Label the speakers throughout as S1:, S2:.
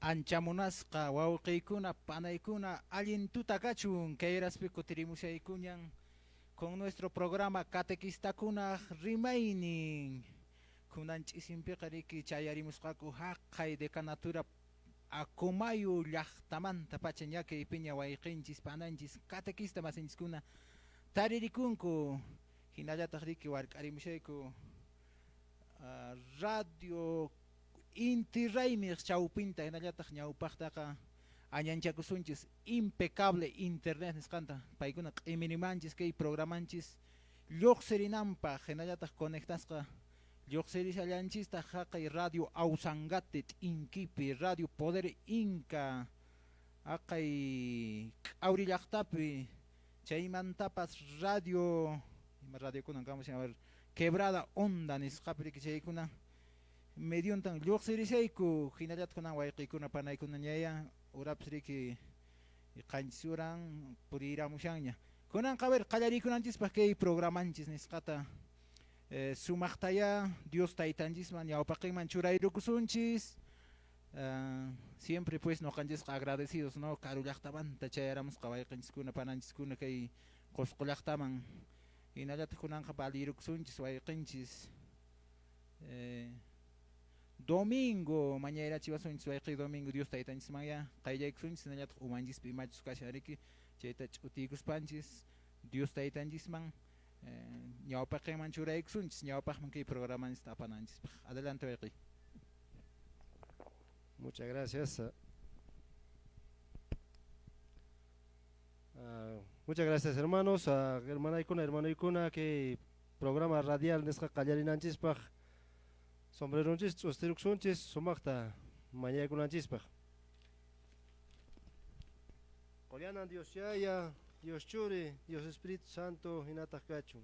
S1: Ancha munasqa wawqiykuna, panaykuna, allin tuta kachun. Kay raspi kutirimushaykuñan con nuestro programa Catequistakunaq Rimaynin. Kunan ch'isinpiqa riki chayarimusqaku haqay decanatura Acomayo llaqtamanta pacha ña kaypiña wayqinchis, pananchis, catequista masinchiskuna taririkunku. Hinallataq riki wark'arimushayku radio Inti Raymiq chawpinta, hinallataq ñawpaqtaqa añanchakusunchis impecable internet nisqanta, paykuna q'imirimanchis kay programanchis lluqsirinanpaq, hinallataq conectasqa lluqsirishallanchistaq haqay radio Ausangate t'inkipi, radio Poder Inca haqay K'awri llaqtapi, chaymantapas radio ima radiokunan kamushan, a ver, Quebrada Onda nisqapi riki chaykuna mediontan lluqsirishayku. Hinallataq kunan wayqiykuna panaykuna ñaya urapis riki 7 uran puriyramushanña. Kunanqa a ver qallariykunanchispaq kay programanchis nisqata sumaqtayá Dios taytanchisman ñawpaqinman churayrukusunchis. Siempre pues noqanchisqa agradecidos, ¿no? Karu llaqtamanta chayaramusqa wayqinchiskuna pananchiskuna kay Qusqu llaqtaman. Hinallataq kunanqa valirukusunchis wayqinchis Domingo mañayrachiwasunchis wayqi Domingo Dios taytanchismanya qayllaykusunchis, hinallataq umanchispi imachus kashan riki chayta ch'utiykuspanchis Dios taytanchisman ñawpaqinman churaykusunchis ñawpaqman kay programanchista apananchispaq. Adelante wayqi.
S2: Muchas gracias. Muchas gracias, hermanos, hermanaykuna, hermanoykuna, kay programa radial nisqa qallarinanchispaq sombreronchis ch'ustiruksunchis sumaqta mañaykunanchispaq. Qollanan Dios Yaya, Dios Churi, Dios Espíritu Santo hinataq kachun.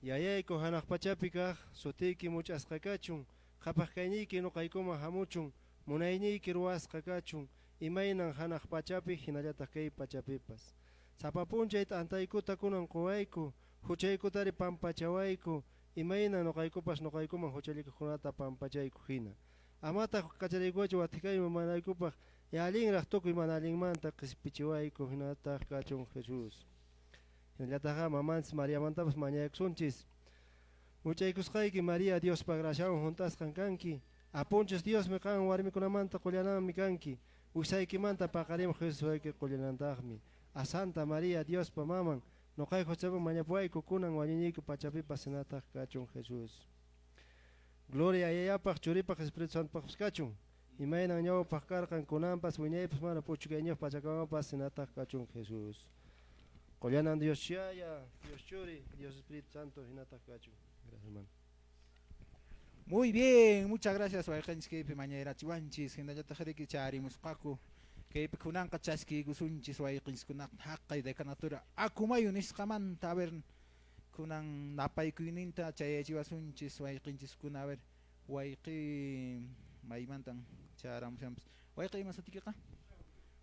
S2: Yayayku hanaq pachapi kaq, sutiyki much'asqa kachun, qhapaq kayniyki nuqaykuman hamuchun, munayniyki ruwasqa kachun, imaynan hanaq pachapi hinallataq kay pachapipas. Sapa p'unchay t'antaykuta kunan quwayku, huchaykutari pampachawayku, imaynan nuqaykupas nuqaykuman huchallikuqkunata pampachayku hina. Amataq kachariykuwachu wathikayman manaykupaq, allinraq tukuy mana allinmanta qispichiwayku hinataq kachun Jesús. Hinallataqqa mamanchis Mariamantapas mañaykusunchis. Much'aykusqayki María Diospa graciawan hunt'asqan kanki, Apunchis Diosmi qan warmikunamanta qullananmi kanki, wiksaykimanta paqarimuq Jesús wayki qullanantaqmi. A Santa María Diospa maman, nuqayku huchapi mañapuwayku kunan wañuñiyku pachapipas hinataq kachun Jesús. Gloria Yayapaq, Churipaq, Espíritu Santopaqpas kachun. Imaynan ñawpaq karqan, kunanpas, wiñaypas, mana p'uchukayñiyuq pachakamapas hinataq kachun Jesús. Qollanan Dios Yaya, Dios Churi, Dios Espíritu Santo hinataq kachun. Gracias, hermano.
S1: Muy bien, muchas gracias wayqinchis kaypi mañayrachiwanchis, hinallataq riki chayarimusqaku kaypi kunanqa chaskiykusunchis wayqinchiskunata haqay decanatura Acomayo nisqamanta, a ver kunan napaykuyninta chayachiwasunchis wayqinchiskuna, a ver wayqi maymantan chayaramushanpas. Wayqi ima sutikiqa?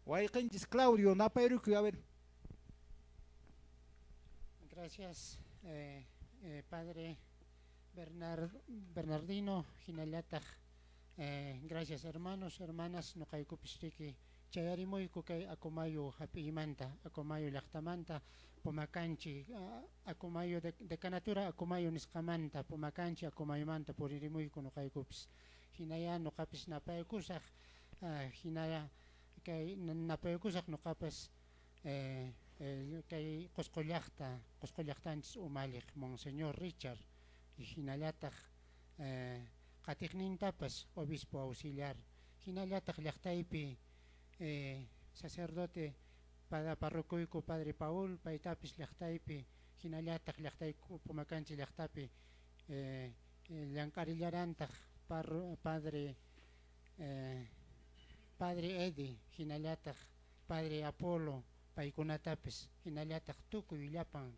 S1: Wayqinchis Claudio napayrukuy, a ver.
S3: Gracias, padre Bernardino, hinallataq gracias hermanos, hermanas, nuqaykupis riki chayarimuyku kay Acomayo hap'iymanta, Acomayo llaqtamanta, Pomacanchi, Acomayo decanatura Acomayo nisqamanta, Pomacanchi Acomayomanta puririmuyku nuqaykupis. Hinaya nuqapis napaykusaq, hinaya kay napaykusaq nuqapas kay Qusqu llaqta, Qusqu llaqtanchis umalliq Monseñor Richard, hinallataq qatiqnintapas obispo auxiliar, hinallataq llaqtaypi sacerdote parrocoyku padre Paul, paytapis llaqtaypi, hinallataq llaqtayku Pomacanchi llaqtapi llank'arillarantaq padre Eddie, hinallataq padre Apolo, paykunatapis, hinallataq tukuy llapan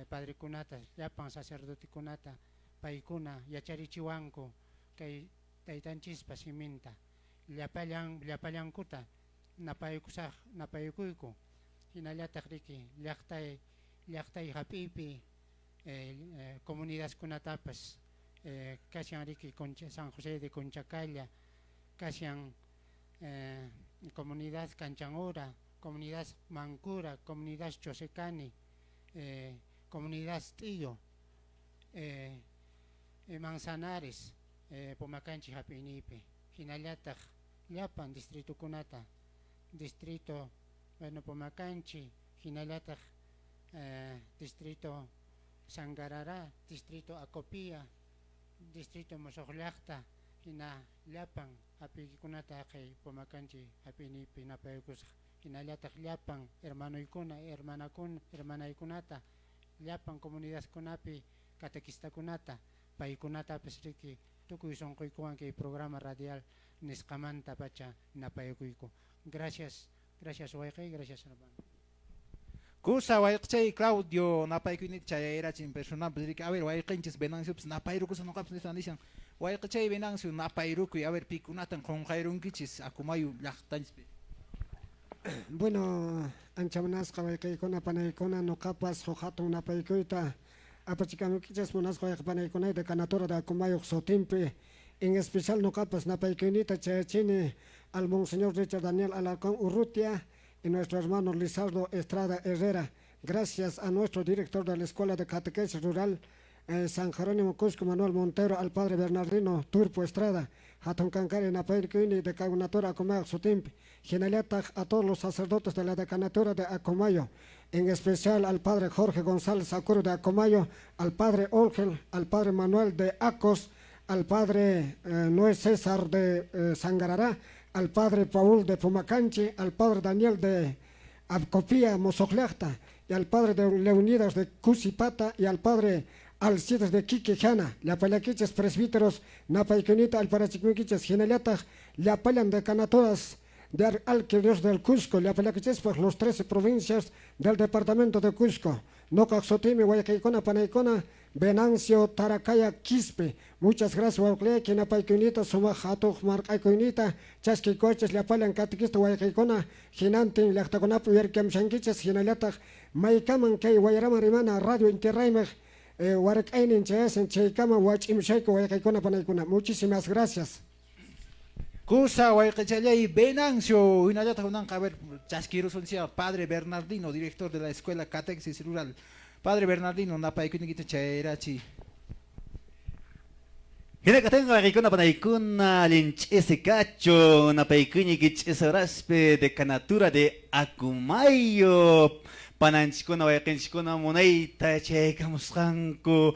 S3: padrekunata, llapan sacerdotekunata, paykuna yacharichiwanku kay taytanchispa siminta, llapallan llapallankuta napaykusaq, napaykuyku, hinallataq riki llaqtay llaqtay hap'iypi comunidadkunatapas kashan riki San José de Conchacalla, kashan comunidad Canchanura, comunidad Mancura, comunidad Chosecani, comunidad Tillo, Manzanares, Pomacanchi hap'iynipi, hinallataq llapan distritokunata, distrito bueno Pomacanchi, hinallataq distrito Sangarará, distrito Acopía, distrito Mosoqllaqta, hina llapan hap'iykikunata haqay Pomacanchi hap'iynipi napaykusaq, hinallataq llapan hermanoykuna, hermanakuna, hermanaykunata, llapan comunidadkunapi catequistakunata, paykunatapis riki tukuy sunquykuwan kay programa radial nisqamanta pacha napayakuyku. Gracias, gracias wayqay, gracias hermano.
S1: Kusa wayqichay Claudio napaykuynita chayayrachin personapas riki, a ver wayqinchis Venanciopis napayrukusa noqapas nispa nishan. Wayqichay Venancio napayrukuy, a ver pikunatan qunqayrunkichis Acomayo llaqtanchispi.
S4: Bueno, ancha munasqa wayqiykuna panaykuna noqapas huk hatun napaykuyta apachikamuykichis munasqa wayqi panaykuna decanatura de Acomayo sutinpi. En especial noqapas napaykuynita chayachini al Monseñor Richard Daniel Alarcón Urrutia y nuestro hermano Lizardo Estrada Herrera. Gracias a nuestro director de la Escuela de Catequesis Rural San Jerónimo Cusco, Manuel Montero, al padre Bernardino Turpo Estrada, hatun kankari napaykuyni decanatura Acomayo sutinpi. Hinallataq a todos los sacerdotes de la decanatura de Acomayo, en especial al padre Jorge González Acuro de Acomayo, al padre Olgel, al padre Manuel de Acos, al padre Noé César de Sangarará, al padre Paul de Pomacanchi, al padre Daniel de Abcopía Mosoqllaqta, y al padre de Leonidas de Cusipata, y al padre Alcides de Quiquejana, llapallakichis presbíteros, napaykunita alparachikuykichis, hinallataq llapallan decanaturas de Alquidios del Cusco, llapallakichispaq los 13 provincias del departamento de Cusco. Noqaq sutiymi wayqiykuna panaykuna Venancio Taracaya Quispe. Muchas gracias wawqillayki napaykuynita sumaq hatuq marq'akuynita chaskiykuwachis llapallan catequista wayqiykuna hinantin llaqtakunapi uyarikamushankichis hinallataq maykaman kay Wayraman Rimana Radio Inti Raymiq wark'aynin chayasin chaykaman wach'imushayku wayqiykuna panaykuna. Muchísimas gracias.
S1: Kusa wayqichalay Venancio, hinallataq kunanqa a ver chaskirusunchik padre Bernardino, director de la Escuela Catequesis Rural. Padre Bernardino, napaykuyniyta chayrachi.
S5: Hinakatenqa wayqiykuna panaykuna allin kachun napaykuyñiki ch'isi horaspi decanatura de Acomayo pananchiskuna wayqinchiskuna munayta chaykamusqanku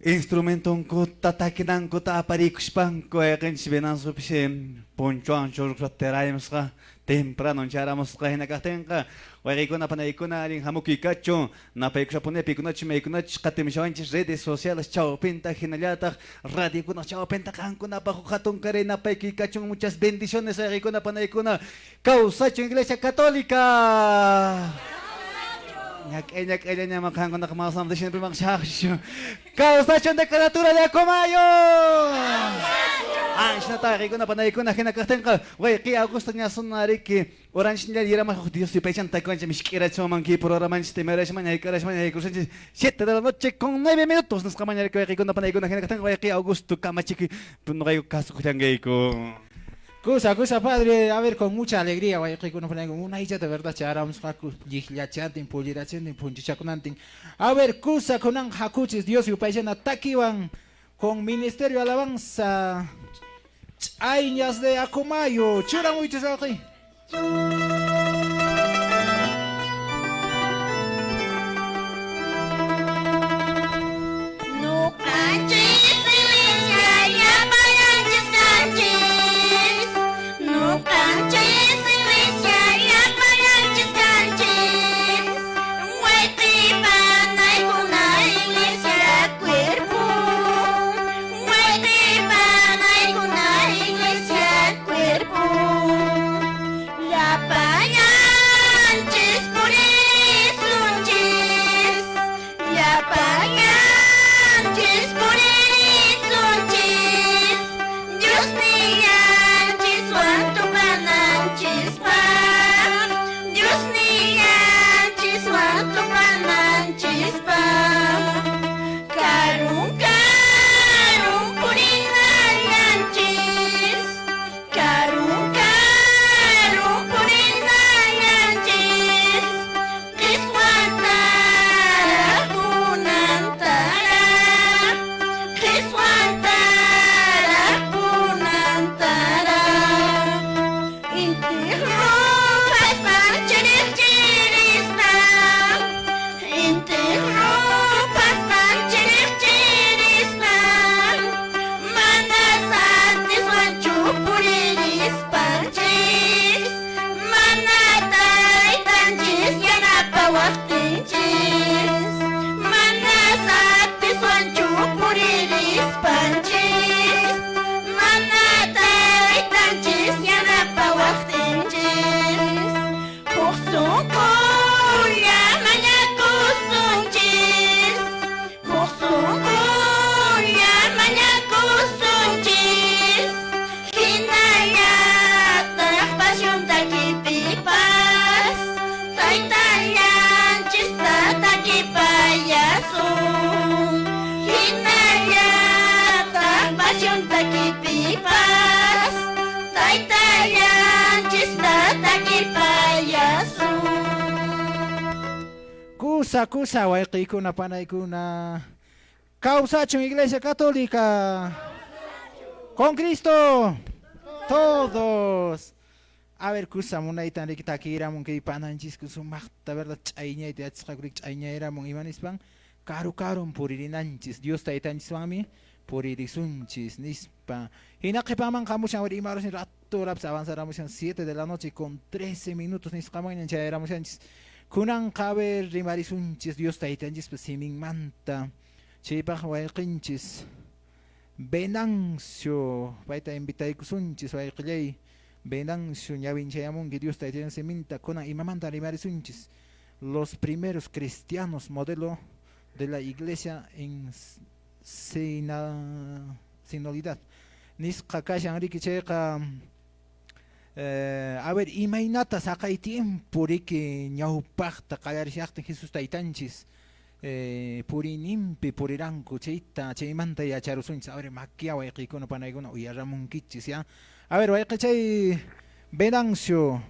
S5: instrumentonkuta takinankuta aparikuspanku wayqinchis Venanciopis ponchowan churquspa teraymusqa temprano charamusqa hina kaqtinqa wayqiykuna panaykuna allin hamukuy kachun napaykushapuni pikunachus maykunachus qatimushawanchis redes sociales chawpinta hinallataq radiokuna chawpinta qankunapaq huk hatun karay napaykuy kachun. Muchas bendiciones wayqiykuna panaykuna. Kawsachun Iglesia Católica. Ñak'ay ñak'ayllañama qankunaqa mawsamanta siempre maqshaqshu. Kawsachun decanatura de Acomayo. Anshnata wayqiykuna panaykuna hina kaqtinqa wayqiy Augusto ñasunariki oranchilla yiramaq huk Dios yupaychan takuanchik mishk'irachiwaman kay programanchik timarashman ñaykarashman ñaykushanchik 7 de la noche con 9 minutos nisqa mañariki wayqiykuna panaykuna hina kaqtinqa wayqiy Augusto kamachikuy noqayku kasukullankayku.
S1: Kusa, kusa, padre, a ver, con mucha alegría, wayqiykuna panaykuna, unaychata verdad charamusqaku llikllachantin, pullirachantin, punchichakunantin. A ver, kusa kunan hakuchis Dios yupaychana takiwan con Ministerio Alabanza Ch'ayñas de Acomayo. Churamuychis wayqiy.
S6: Nuqanchis iglesia llapallanchis kanchis. Nuqanchis iglesia llapallanchis kanchis. Wayqi panaykuna iglesia cuerpo. Wayqi panaykuna iglesia cuerpo.
S1: Kusa, kusa, wayqiykuna, panaykuna. Kawsachun Iglesia Católica. Con Cristo. Todos. A ver, kusa munaytan riki takiyramun kay pananchisku sumaqta, verdad, ch'ayñayta yachasqaku riki ch'ayñayramun ima nispan karu karun puririnanchis Dios taytanchiswanmi puririsunchis nispa. Hina qhipaman hamushan a ver ima horas rato raps avanzaramushan 7 de la noche con 13 minutos nisqamanñan chayaramushanchis. Kunanqa a ver rimarisunchis Dios taytanchispa siminmanta. Chaypaq wayqinchis Venancio payta invitaykusunchis wayqillay Venancio ñawinchayamunki Dios taytan siminta kunan imamanta rimarisunchis los primeros cristianos modelo de la iglesia en sinodalidad nisqa kashan riki chayqa a ver imaynata saqay tiempo riki ñawpaqta qallarishaqtin Jesús taytanchis puriyninpi puriranku chayta chaymanta yacharusunchis a ver makia wayqiykuna panaykuna uyaramunkichis ya a ver wayqichay Venancio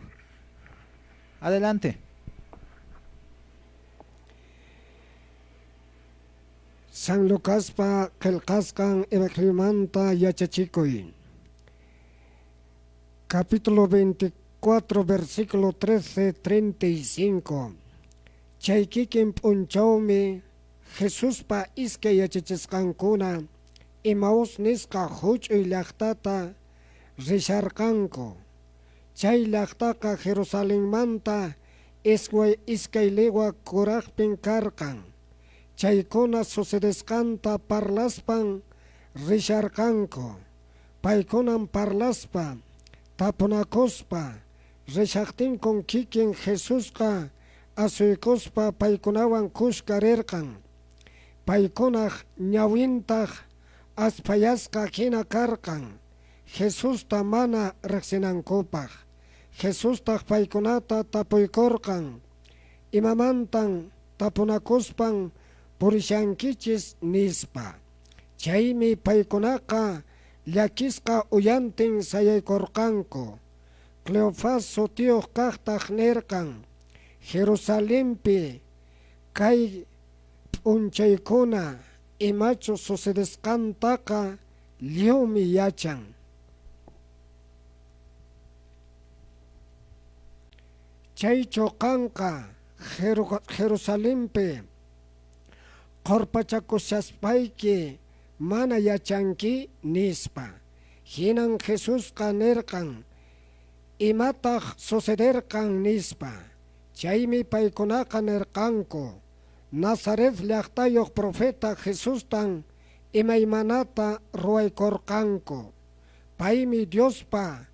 S1: adelante.
S4: San Lucaspa qillqasqan Evangeliomanta yachachikuy. Capítulo 24, versículo 13, 35. Chay kikin p'unchawmi Jesuspa iskay yachachisqankuna Emaús nisqa huch'uy llaqtata risharqanku. Chay llaqtaqa Jerusalenmanta iskay legua kuraqpin karqan. Chaykuna sucedesqanta parlaspan risharqanku. Paykunan parlaspa, tapunakuspa, rishaqtinkun kikin Jesusqa asuykuspa paykunawan kuska rirqan. Paykunaq ñawintaq asphayasqa hina karqan, Jesusta mana riqsinankupaq. Jesustaq paykunata tapuykurqan, imamantan tapunakuspan purishankichis nispa. Chaymi paykunaqa llakisqa uyantin sayaykurqanku. Cleofas sutiyuq kaqtaq nirqan, Jerusalenpi kay p'unchaykuna imachu sucedesqantaqa lliwmi yachan. Chaychu qanqa Jerusalenpi qhurpachakushaspayki mana yachanki? Nispa. Hinan Jesusqa nirqan, Imataq sucederqan? Nispa. Chaymi paykunaqa nirqanku, Nazaret llaqtayoq profeta Jesustan imaymanata ruwaykurqanku. Paymi Diospa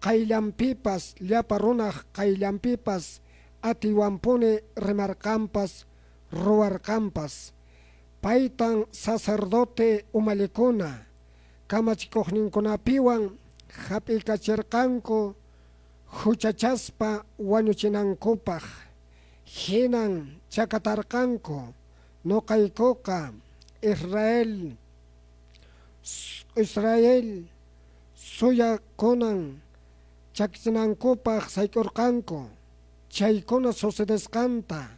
S4: qayllanpipas llapa runaq qayllanpipas atiywanpuni rimarqanpas ruwarqanpas. Paytan sacerdote umallikuna kamachikuqninkunapiwan hap'iykachirqanku huchachaspa wañuchinankupaq. Hinan chakatarqanku, Noqaykuqa Israel suyakunan chakichinankupaq sayk'urqanku. Chaykuna sucedesqanta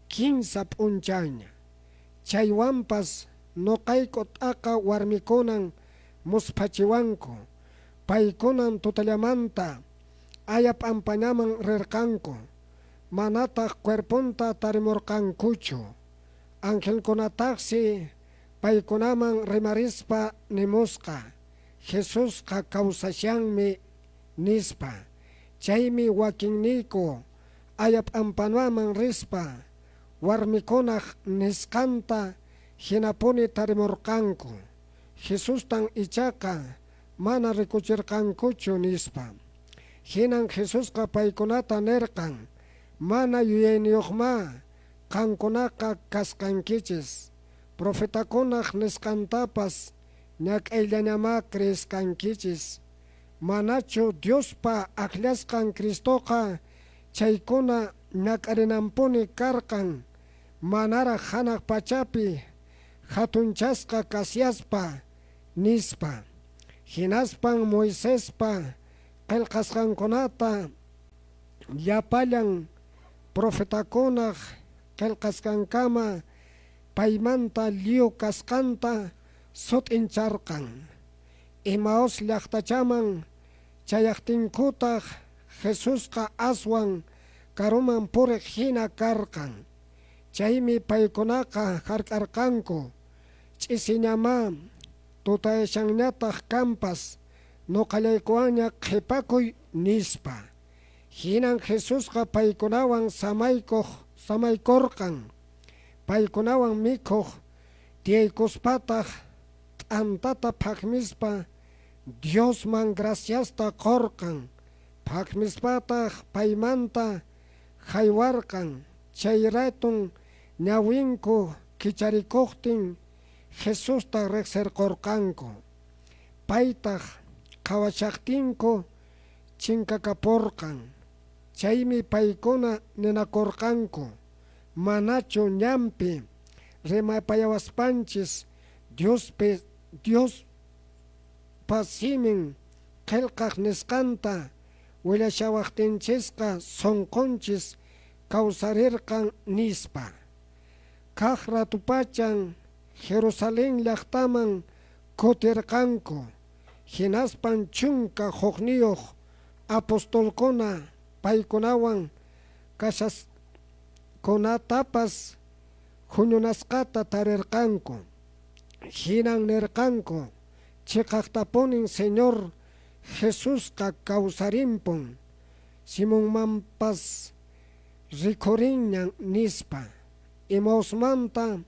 S4: kinsa p'unchayña. Chaywanpas noqayku t'aqa warmikunan musphachiwanku. Paykunan tutallamanta aya p'ampañaman rirqanku, manataq cuerponta tarimurqankuchu. Angelkunataqsi paykunaman rimarispa nimusqa, Jesusqa kawsashanmi nispa. Chaymi wakinniyku aya p'ampanaman rispa warmikunaq nisqanta hinapuni tarimurqanku. Jesustan ichaqa mana rikuchirqankuchu nispa. Hinan Jesusqa paykunata nirqan, Mana yuyayniyuqma qankunaqa kasqankichis, profetakunaq nisqantapas ñak'ayllañamá creesqankichis. Manachu Diospa akllasqan Cristoqa chaykuna ñak'arinanpuni karqan manaraq hanaq pachapi hatunchasqa kashaspa? Nispa. Hinaspan Moisespa qelqasqankunata llapallan profetakunaq qelqasqankama paymanta lliw kasqanta sut'incharqan. Emaús llaqtachaman chayaqtinkutaq Jesusqa aswan karuman puriq hina karqan. Chaymi paykunaqa hark'arqanku, Ch'isiñamá, tutayashanñataq kanpas, noqallaykuwanña qhepakuy, nispa. Hinan Jesusqa paykunawan samaykuq samaykurqan, paykunawan mikhuq tiyaykuspataq t'antata phakmispa Diosman graciasta qorqan, phakmispataq paymanta haywarqan. Chay ratun ñawinku kicharikuqtin Jesusta reqsirqorqanku. Paytaq qhawashaqtinku chinkakapurqan. Chaymi paykuna ninakurqanku, Manachu ñanpi rimapayawaspanchis Diospi Diospa simin qelqaq nisqanta willashawaqtinchisqa sonqonchis kawsarirqan, nispa. Kaq ratupachan Jerusalén llaqtaman kutirqanku, hinaspan 11 apostolkuna paykunawan kashasqkunatapas huñunasqata tarirqanku. Hinan nirqanku, Cheqaqtapunin Señor Jesusqa kawsarimpun, Simonmanpas rikhurinñan, nispa. Emausmanta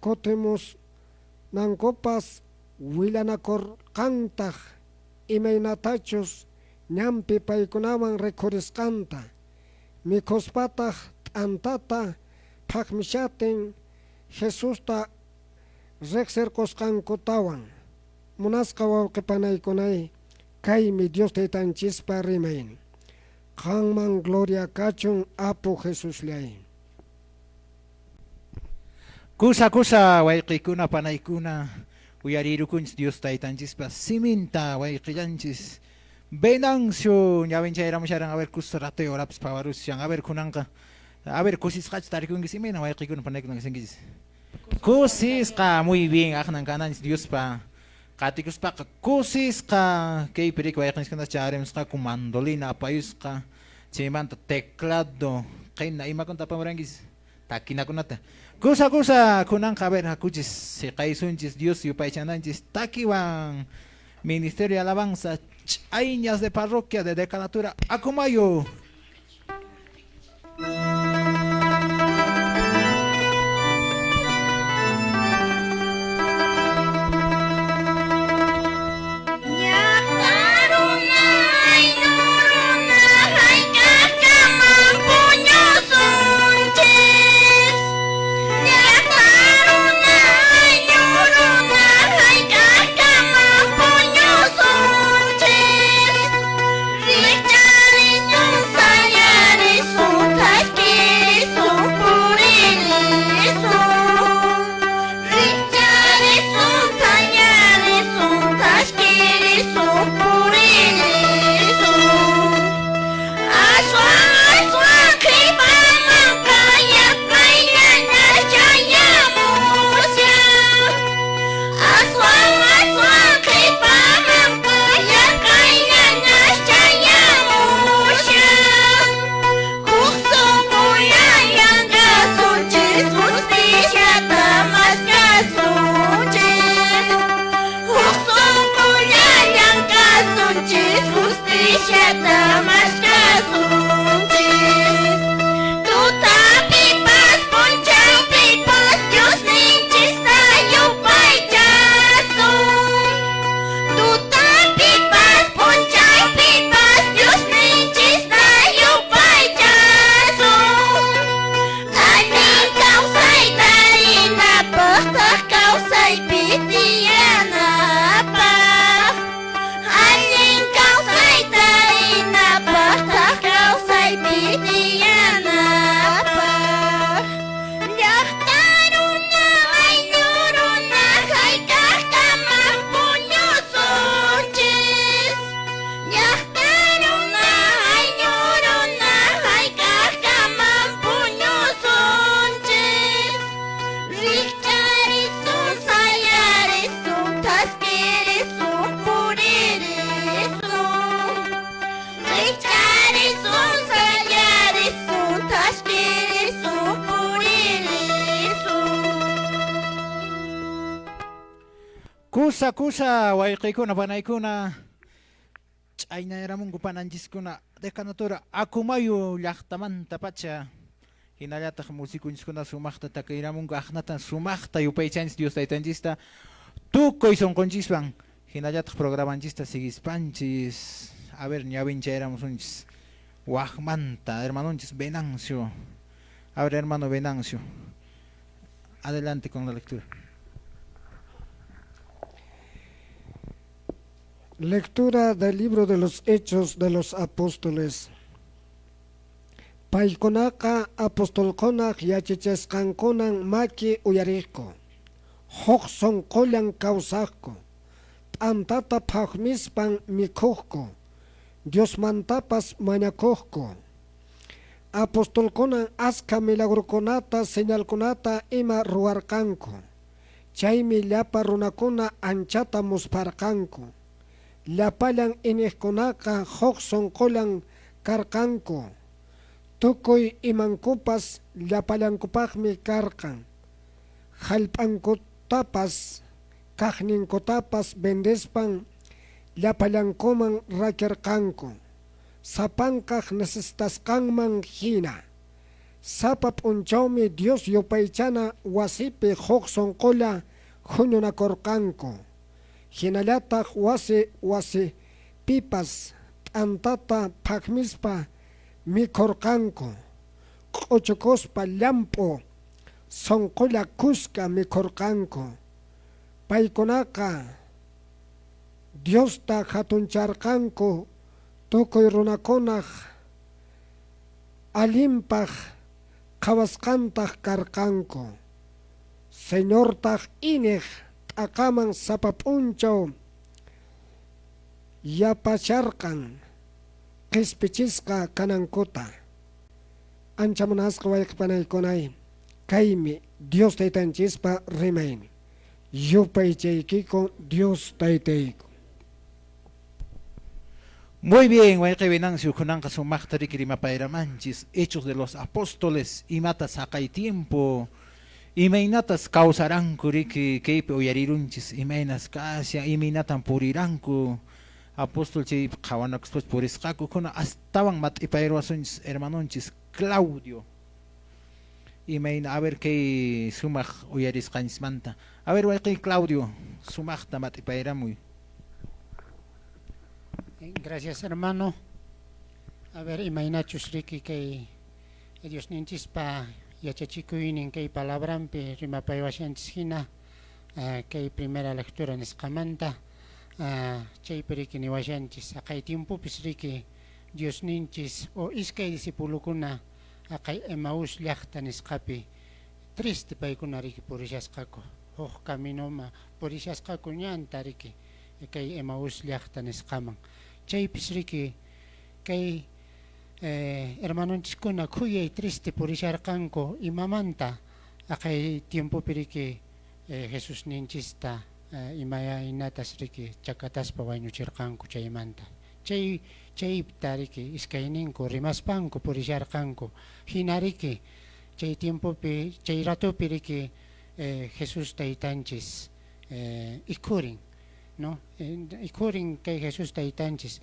S4: kutimusqankupas willanakurqantaq imaynatachus ñanpi paykunaman rikhurisqanta, mikhuspataq t'antata phakmishatin Jesusta reqsirqosqankutawan. Munasqa wawqe panaykunay, kaymi Dios Taytanchispa rimaynin. Qanman gloria kachun, Apu Jesusllay.
S1: Kusa kusa wayqikuna panaykuna uyarirukunchis Dios Taytanchispa siminta wayqillanchis Venancio ñawinchayramusharan, a ver, kusa rato horapas phawarushan, a ver, kunanqa, a ver, kusisqachu tarikunkis, imayna wayqikuna panaykuna kasankichis? Kusisqa, muy bien, aqnan kananchis Diospa qatikuspaqa kusisqa. Kaypi riki wayqinchiskuna charimusqaku mandolina apayusqa, chaymanta teclado, qina, imakunata apamurankichis? Takinakunata. Kusa kusa kunanqa, a ver, hakuchis siqaysunchis Dios yupaychananchis takiwan. Ministerio de Alabanza Ch'ayñas de Parroquia de Decanatura Acomayo.
S6: Llaqta runa,
S1: Kusa kusa wayqiykuna panaykuna ch'aynayaramunku pananchiskuna decanatura Acomayo llaqtamanta pacha hinallataq musikunchiskuna sumaqta takayramunku aqnatan sumaqta yupaychanchis Dios taytanchista tukuy sunqunchiswan hinallataq programanchista siguispanchis. A ver, ñawinchayramusunchis waqmanta hermanonchis Venancio. A ver, hermano Venancio, adelante con la lectura.
S4: Lectura del libro de los Hechos de los Apóstoles. Paykunaqa apostolkunaq yachachisqankunan maki uyariqku, huk sunqullan kawsaqku, t'antata phaqmispan mikhuqku, Diosmantapas mañakuqku. Apostolkunan askha milagrokunata, señalkunata ima ruwarqanku, chaymi llapa runakuna anchata muspharqanku. Llapallan iñiqkunaqa huk sunqullan karqanku, tukuy imankupas llapallankupaqmi karqan. Hallp'ankutapas kaqninkutapas vendespan llapallankuman rakirqanku, sapankaq necesitasqanman hina. Sapa p'unchawmi Dios yupaychana wasipi huk sunqulla huñunakurqanku, hinallataq wasi wasipipas t'antata phakmispa mikhurqanku, q'uchukuspa llamp'u sunqulla kuska mikhurqanku. Paykunaqa Diosta hatuncharqanku tukuy runakunaq allinpaq qhawasqantaq karqanku. Señortaq iñiq t'aqaman sapa p'unchaw yapasharqan qhispichisqa kanankuta. Ancha munasqa wayqe panaykunay, kaymi Dios Taytanchispa rimaynin. Yupaychaykiku Dios Taytayku.
S1: Muy bien, wayqi Venancio, kunanqa sumaqta riki rimapayramanchis Hechos de los Apóstoles, imatas haqay tiempo, imaynatas kawsaranku riki kaypi uyarirunchis, imaynas kashan, imaynatan puriranku, apóstol chay qhawanakuspas purisqaku, kuna astawan mat'ipayruwasunchis hermanonchis Claudio. Imayna, a ver kay sumaq uyarisqanchismanta. A ver wayqi Claudio, sumaqta mat'ipayramuy.
S3: Gracias, hermano. A ver, imaynachus riki kay Diosninchispa yachachikuynin kay palabranpi rimapaywashanchis hina kay primera lectura nisqamanta chaypi riki niwashanchis haqay tiempopis riki Diosninchis o iskay discipulokuna haqay Emaús llaqta nisqapi triste paykuna riki purishasqaku huk caminoma purishasqaku ñanta riki kay Emaús llaqta nisqaman chaypis riki kay hermanonchiskuna khuyay triste purisharqanku imamanta haqay tiempopi riki Jesusninchista imaynatas riki chakataspa wañuchirqanku chaymanta chay chayta riki iskayninku rimaspanku purisharqanku hina riki chay tiempopi chay ratopi riki Jesús taytanchis ikhurin, no, ikhurin kay Jesús taytanchis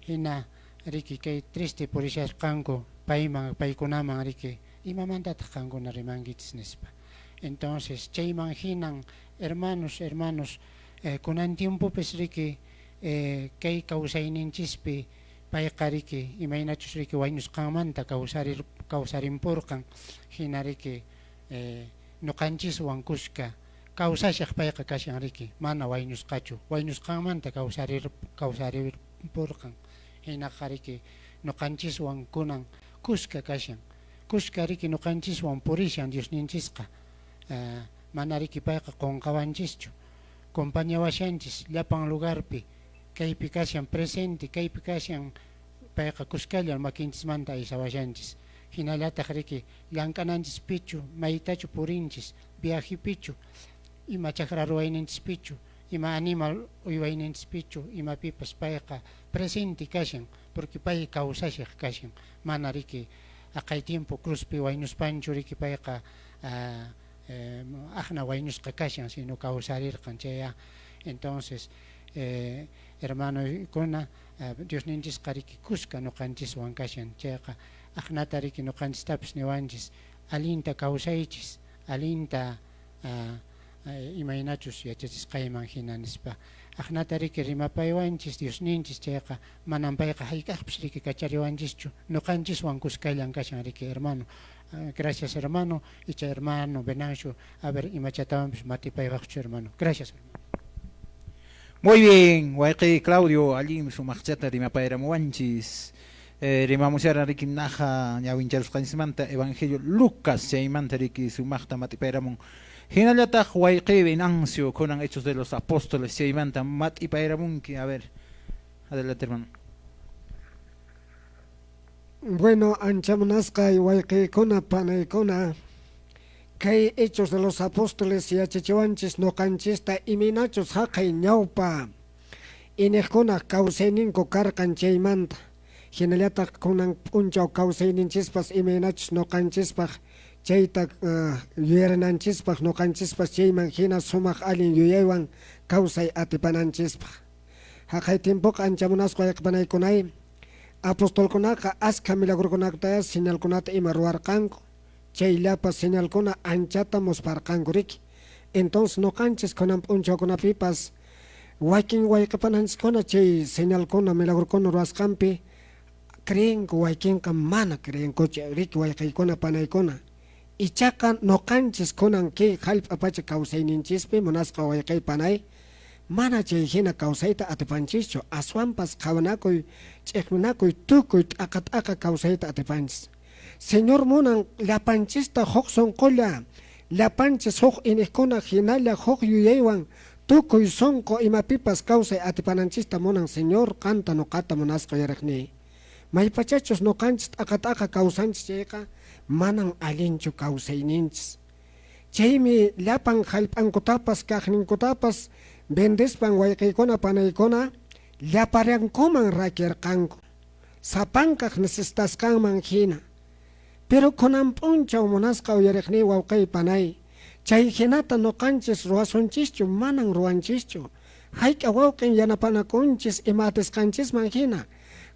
S3: hina riki kay triste purisharqanku payman paykunaman riki imamantataq qankuna rimankichis nispa. Entonces chayman hinan, hermanos, hermanos, kunan tiempopis riki kay kawsayninchispi payqa riki imaynachus riki wañusqanmanta kawsarir kawsarimpurqan hina riki ñuqanchiswan kuska kawsashaq payqa kashan riki mana wañusqachu wañusqanmanta kawsarir kawsarimpurqan hinaqa riki ñuqanchiswan kunan kuska kashan kuska riki ñuqanchiswan purishan Diosninchisqa mana riki payqa qunqawanchischu compañawashanchis llapan lugarpi kaypi kashan presente kaypi kashan payqa kuskallan makinchismanta aysawashanchis hinallataq riki llank'ananchispichu maytachu purinchis viajepichu ima chakra ruwayninchispichu ima animal uywayninchispichu imapipas payqa presente kashan porque pay kawsashaq kashan mana riki haqay tiempo cruzpi wañuspanchu riki payqa aqna wañusqa kashan sino kawsarirqan chaya. Entonces, hermanoykuna, Diosninchisqa riki kuska ñuqanchiswan kashan. Chayqa aqnata riki ñuqanchistapis niwanchis allinta kawsaychis, allinta imaynachus yachachisqayman hina nispa. Aqnata riki rimapaywanchis Diosninchis, chayqa manan payqa hayk'aqpis riki kachariwanchischu, ñuqanchiswan kuskallan kashan riki, hermano. Gracias, hermano. Icha hermano Venancio, a ver imachatawanpis matipaywaqchu, hermano. Gracias, hermano.
S1: Muy bien, wayqi Claudio, allin sumaqchata rimapayramuwanchis. Rimamusharan riki naja ñawincharusqanchismanta Evangelio Lucas chaymanta riki sumaqta mat'ipayramun. Hinallataq wayqi Venancio kunan Hechos de los Apóstoles chaymanta mat'ipayramunki. A ver, adelante, hermano.
S4: Bueno, ancha munasqay wayqiykuna, panaykuna, kay Hechos de los Apóstoles yachachiwanchis ñuqanchista imaynachus haqay ñawpa iniqkunaq kawsayninku karqan chaymanta. Hinallataq kunan p'unchaw kawsayninchispas imaynachus ñuqanchispaq chayta yuyarinanchispaq, ñuqanchispas chayman hina sumaq allin yuyaywan kawsay atipananchispaq. Haqay tiempoqa ancha munasqa wayqipanaykunay, apostolkunaqa askha milagrokunata señalkunata ima ruwarqanku, chay llapa señalkuna anchata musparqanku riki. Entonces ñuqanchis kunan p'unchawkunapipas wakin wayqipananchiskuna chay señalkuna milagrokuna ruwasqanpi creenku, wakinqa mana creenkuchu riki, wayqiykuna, panaykuna. Ichaqa ñuqanchis kunan kay hallp'a pacha kawsayninchispi munasqa wayqiy panay mana chay hina kawsayta atipanchischu, aswanpas qhawanakuy, ch'iqminakuy, tukuy t'aqa t'aqa kawsayta atipanchis. Señor munan llapanchista huk sunqulla, llapanchis huk iniqkuna hinalla huk yuyaywan tukuy sunqu imapipas kawsay atipananchista munan Señor qanta ñuqata munasqa uyariqniy. Maypachachus ñuqanchis t'aqa t'aqa kawsanchis chayqa manan allinchu kawsayninchis. Chaymi llapan hallp'ankutapas kaqninkutapas vendespan wayqiykuna panaykuna llaparankuman rakirqanku, sapankaq necesitasqanman hina. Pero kunan p'unchaw munasqa uyariqniy wawqiy panay, chay hinata ñuqanchis ruwasunchischu, manan ruwanchischu. Hayk'a wawqin yanapanakunchis ima atisqanchisman hina.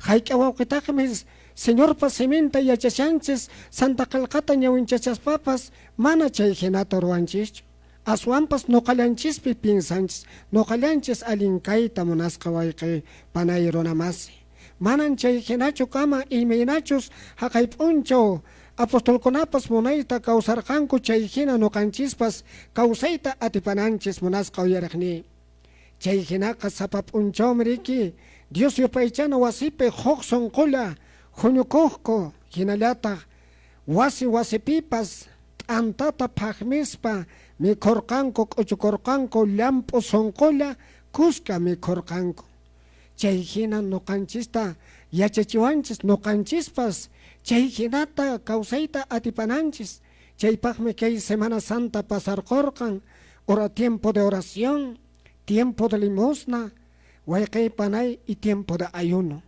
S4: Hayk'a wawqitaqmi Señorpa siminta yachashanchis, Santa Qillqata ñawinchachaspapas mana chay hinata ruwanchischu. Aswanpas ñuqallanchispi piensanchis, ñuqallanchis allin kayta munasqa wayqi panay runamasi. Manan chay hinachu kama imaynachus haqay p'unchaw apostolkunapas munayta kawsarqanku chay hina ñuqanchispas kawsayta atipananchis munasqa uyariqniy. Chay hinaqa sapa p'unchawmi riki Dios yupaychana wasipi huk sunqulla huñukuqku, hinallataq wasi wasipipas t'antata phaqmispa mikhurqanku, k'uchukurqanku, llamp'u sunqulla kuska mikhurqanku. Chay hina ñuqanchista yachachiwanchis, ñuqanchispas chay hinata kawsayta atipananchis. Chaypaqmi kay Semana Santa pasarqurqan, hora tiempo de oración, tiempo de limosna, wayqiy panay y tiempo de ayuno.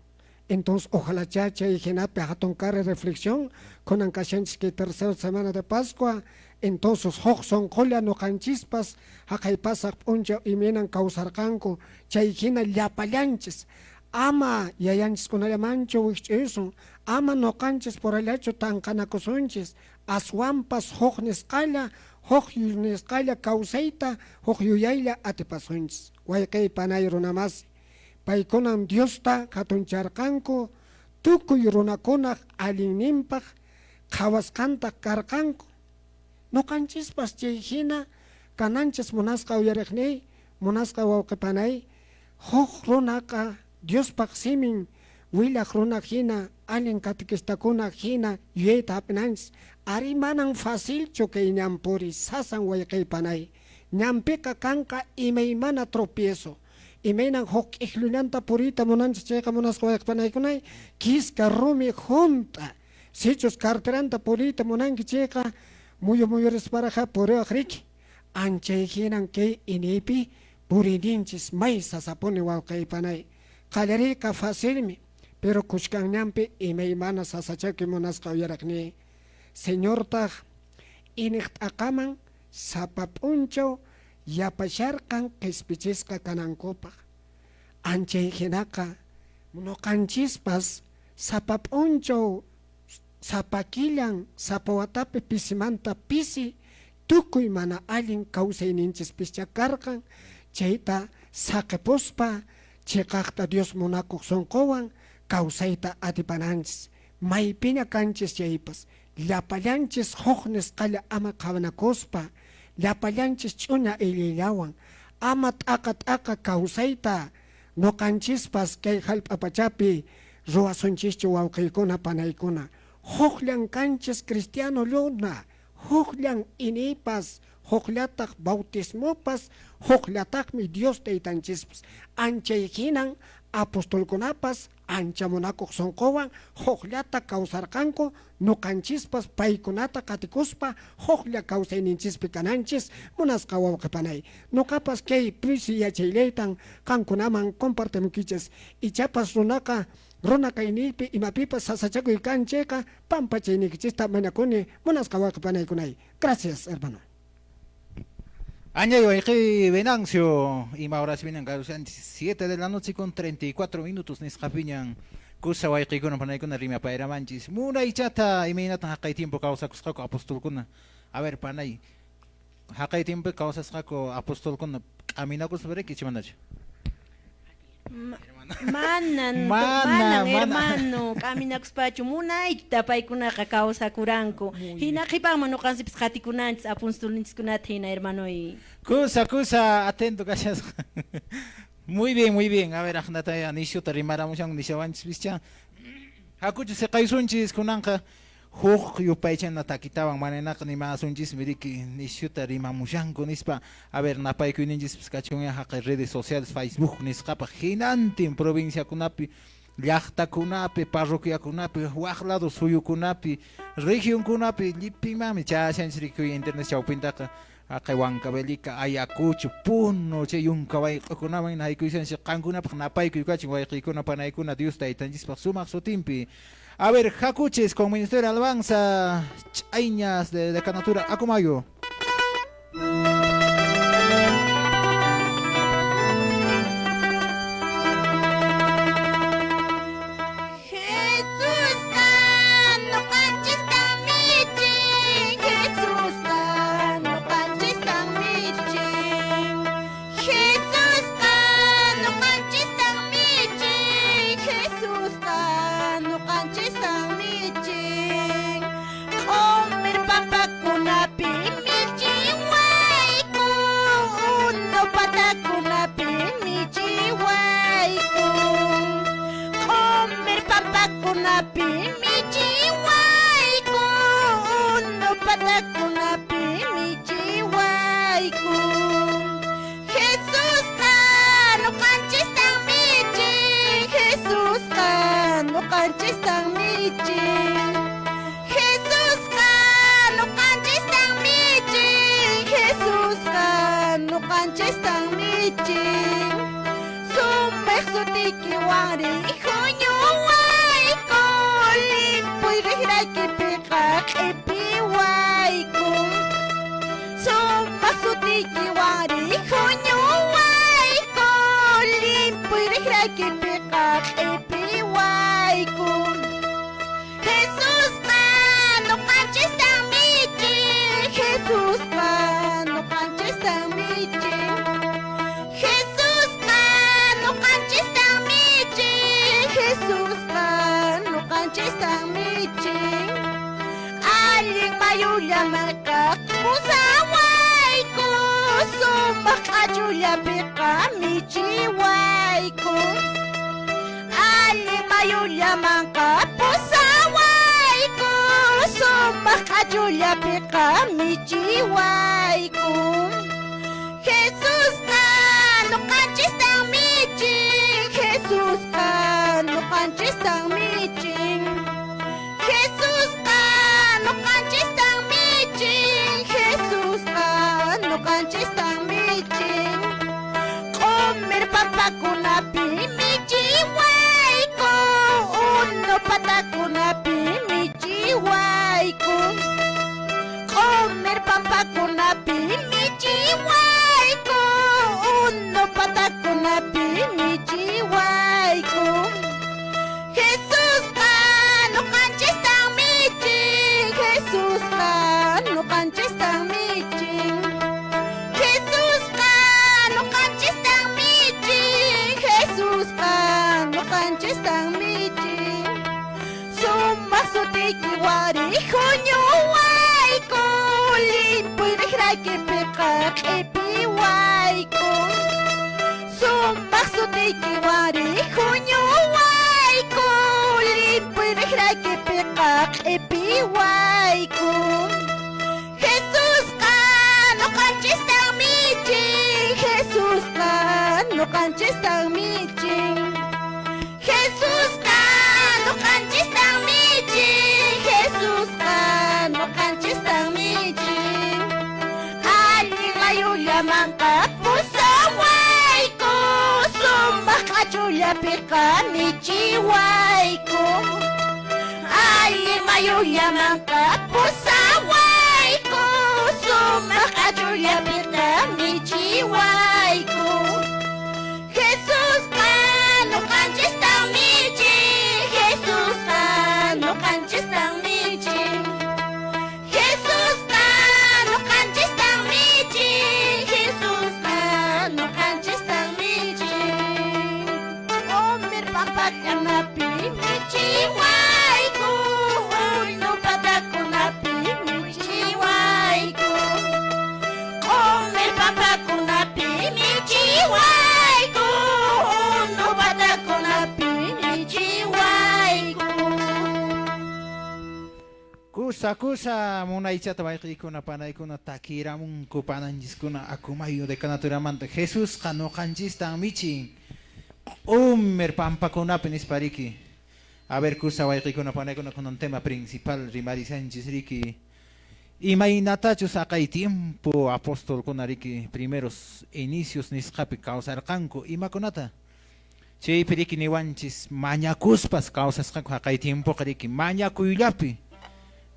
S4: Entonces, ojalá chay hinapi hatun kari reflexión kunan kashanchis kay tercera semana de Pascua. Entonces, huk sunqulla ñuqanchispas haqay pasaq p'unchaw imaynan kawsarqanku chay hina llapallanchis ama yayanchiskunallamanchu wikch'uysun, ama ñuqanchis purallachu tanqanakusunchis, aswanpas huk nisqalla, huk nisqalla kawsayta, huk yuyaylla atipasunchis. Wayqiy panay runamasi, paykunan Diosta hatuncharqanku tukuy runakunaq allinninpaq qhawasqantaq karqanku. Ñuqanchispas chay hina kananchis munasqa uyariqniy, munasqa wawqipanay, huk runaqa Diospaq simin willaq runa hina, allin catequistakuna hina yuyayta hap'inanchis. Ari manan facilchu kay ñan puriy, sasan wayqiy panay. Ñanpiqa kanqa imaymana tropiezo. Imaynan huk k'iklullanta puriyta munanchis chayqa munasqa wayqipanaykunay, kiska rumi hunt'a. Sichus carteranta puriyta munanki chayqa muyu muyurisparaqa puriwaq riki. Anchay hinan kay iniypi puriyninchis may sasapuni wawqiypanay. Qallariyqa facilmi, pero kuchkanñanpi imaymana sasachakuy munasqa uyariqniy. Señortaq iniq t'aqaman sapa p'unchaw Yapasharqan qhispichisqa kanankupaq. Anchay hinaqa nuqanchispas sapa p'unchaw, sapa killan, sapa watapi pisimanta pisi tukuy mana allin kawsayninchispischá karqan, chayta saqipuspa chiqaqta Dios munakuq sunquwan kawsayta atipananchis. Maypiña kanchis chaypas, llapallanchis huk nisqalla ama qhawanakuspa, llapallanchis ch'uña ayllayllawan, ama t'aqa t'aqa kawsayta nuqanchispas kay hallp'a pachapi ruwasunchischu wawqiykuna panaykuna. Hukllan kanchis cristiano lluna, hukllan iniypas, hukllataq bautismopas, hukllataqmi Dios taytanchispas. Anchay hinan apostolkunapas ancha munakuq sunquwan hukllata kawsarqanku, nuqanchispas paykunata qatikuspa huklla kawsayninchispi kananchis munasqa wawqi panay. Nuqapas kay pisi yachayllaytan qankunaman compartimukichis. Ichapas runaqa runa kayniypi imapipas sasachakuy kan chayqa pampachaynikichista mañakuni munasqa wawqi panaykunay. Gracias, hermano.
S1: Añay wayqi Venancio, ima horas vienen karushanchis 7 de la noche con 34 minutos nisqapiñan kusa wayqikuna panaykuna rimapayramanchis munaychata imaynatan haqay tiempo kawsakusqaku apostolkuna. A ver, panay, haqay tiempo kawsasqaku apostolkuna k'aminakuspa riki chimanachu?
S7: Manan,
S1: Mana,
S7: manan,
S1: mana.
S7: Hermano, k'aminakuspachu munayta paykunaqa kawsakuranku. Hina qhipanman nuqanchikpis qatikunanchis apostolninchiskunata hina, hermanoy.
S1: Kusa, kusa, atento kashasqa. Muy bien, muy bien. A ver, aqnataya nishuta rimaramushan nishawanchis. Hakuchu siqaysunchis kunanqa huk yupaychana takitawan manaynaqa nimasunchismi riki nishuta rimamushanku nispa. A ver, napaykuyninchispis kachunya haqay redes sociales Facebook nisqapaq hinantin provinciakunapi, llaqtakunapi, parroquiakunapi, waq lado suyukunapi, regionkunapi llipinmanmi chayashanchis rikuy internet chawpintaqa haqay Huancavelica, Ayacucho, Puno, chay yunka wayq'ukunaman haykuysanchis qankunapaq napaykuy kachin wayqiykuna panaykuna Dios taytanchispaq sumaq sutinpi. A ver, hakuchis con Ministerio de Alabanza, Ch'ayñas de Decanatura, Acomayo.
S6: Jesusqa nuqanchistan michin, Jesusqa nuqanchistan michin, Jesusqa nuqanchistan michin, Jesusqa nuqanchistan michin. Q'umir pampakunapi michiwayku, unu patakunapi michiwayku. Q'umir pampakunapi michiwayku, unu patakunapi michiwayku. Jesusqa nuqanchistan michin, Jesusqa nuqanchistan michin, Jesusqa nuqanchistan michin, Jesusqa nuqanchistan michin. Sumaq sutiykiwanri huñuwayku, limpuy riqraykipiqa q'ipiwayku. Sumaq sutiykiwanri huñuwayku, limpuy riqraykipiqa q'ipiwayku. Jesusqa nuqanchistan michin, Jesusqa nuqanchistan michin, Jesusqa nuqanchistan michin, Jesusqa nuqanchistan michin. Allin mayullamanqa pusawayku, sumaq q'achullapiqa michiwayku. Allin mayullamanqa pusawayku, sumaq q'achullapiqa michiwayku. Jesusqa nuqanchistan michin, Jesusqa nuqanchistan michin, Jesusqa nuqanchistan michin, Jesusqa nuqanchistan michin. Q'umir pampakunapi michiwayku, unu patakunapi michiwayku. Q'umir pampakunapi michiwayku, sutiykiwari huñuwayku limpuy riqraykipiqa q'ipiwayku sumaq sutiykiwari huñuwayku limpuy riqraykipiqa q'ipiwayku Jesusqa ñuqanchistan michin Jesusqa ñuqanchistan michin Jesusqa ñuqanchistan michin Jesusqa ñuqanchistan michin allin mayullamanqa pusawayku sumaq q'achullapiqa michiwayku allin mayullamanqa pusawayku sumaq q'achullapiqa michiwayku Jesusqa ñuqanchistan michin Jesusqa ñuqanchistan michin Jesusqa ñuqanchistan michin Jesusqa ñuqanchistan michin Q'umir pampakunapi michiwayku Uynu patakunapi michiwayku Q'umir pampakunapi michiwayku Unu patakunapi michiwayku
S1: Kusa kusa munaychata wayqiykuna panaykuna takiramunku pananchiskuna Acomayo decanaturamanta Jesusqa ñuqanchistan michin q'umir pampakunapi nispa riki. A ver kusa wayqiykuna panaykuna kunan tema principal rimarisanchis riki. Imaynatachus haqay tiempo apostolkuna riki primeros inicios nisqapi kawsarqanku imakunata chaypi riki niwanchis mañakuspas kawsasqanku haqay tiempoqa riki mañakuyllapi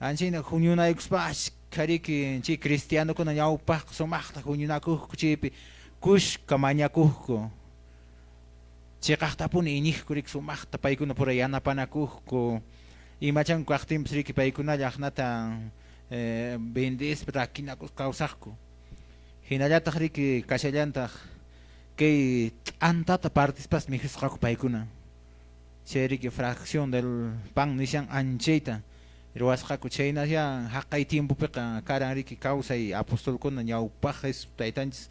S1: anchayna huñunaykuspa ashka riki chay cristianokuna ñawpaqqa sumaqta huñunakuqku chaypi kushka mañakuqku chiqaqtapuni iñiqku riki sumaqta paykuna pura yanapanakuqku imachanku kaqtinpis riki paykunalla aqnata vendispa rakinakuspa kawsaqku hinallataq riki kashallantaq kay t'antata partispas mikhusqaku paykuna chay riki fracción del pan nishan anchayta ruwasqaku chhaynalla haqay tiempopiqa karan riki kawsay apostolkuna ñawpaq Jesús taytanchis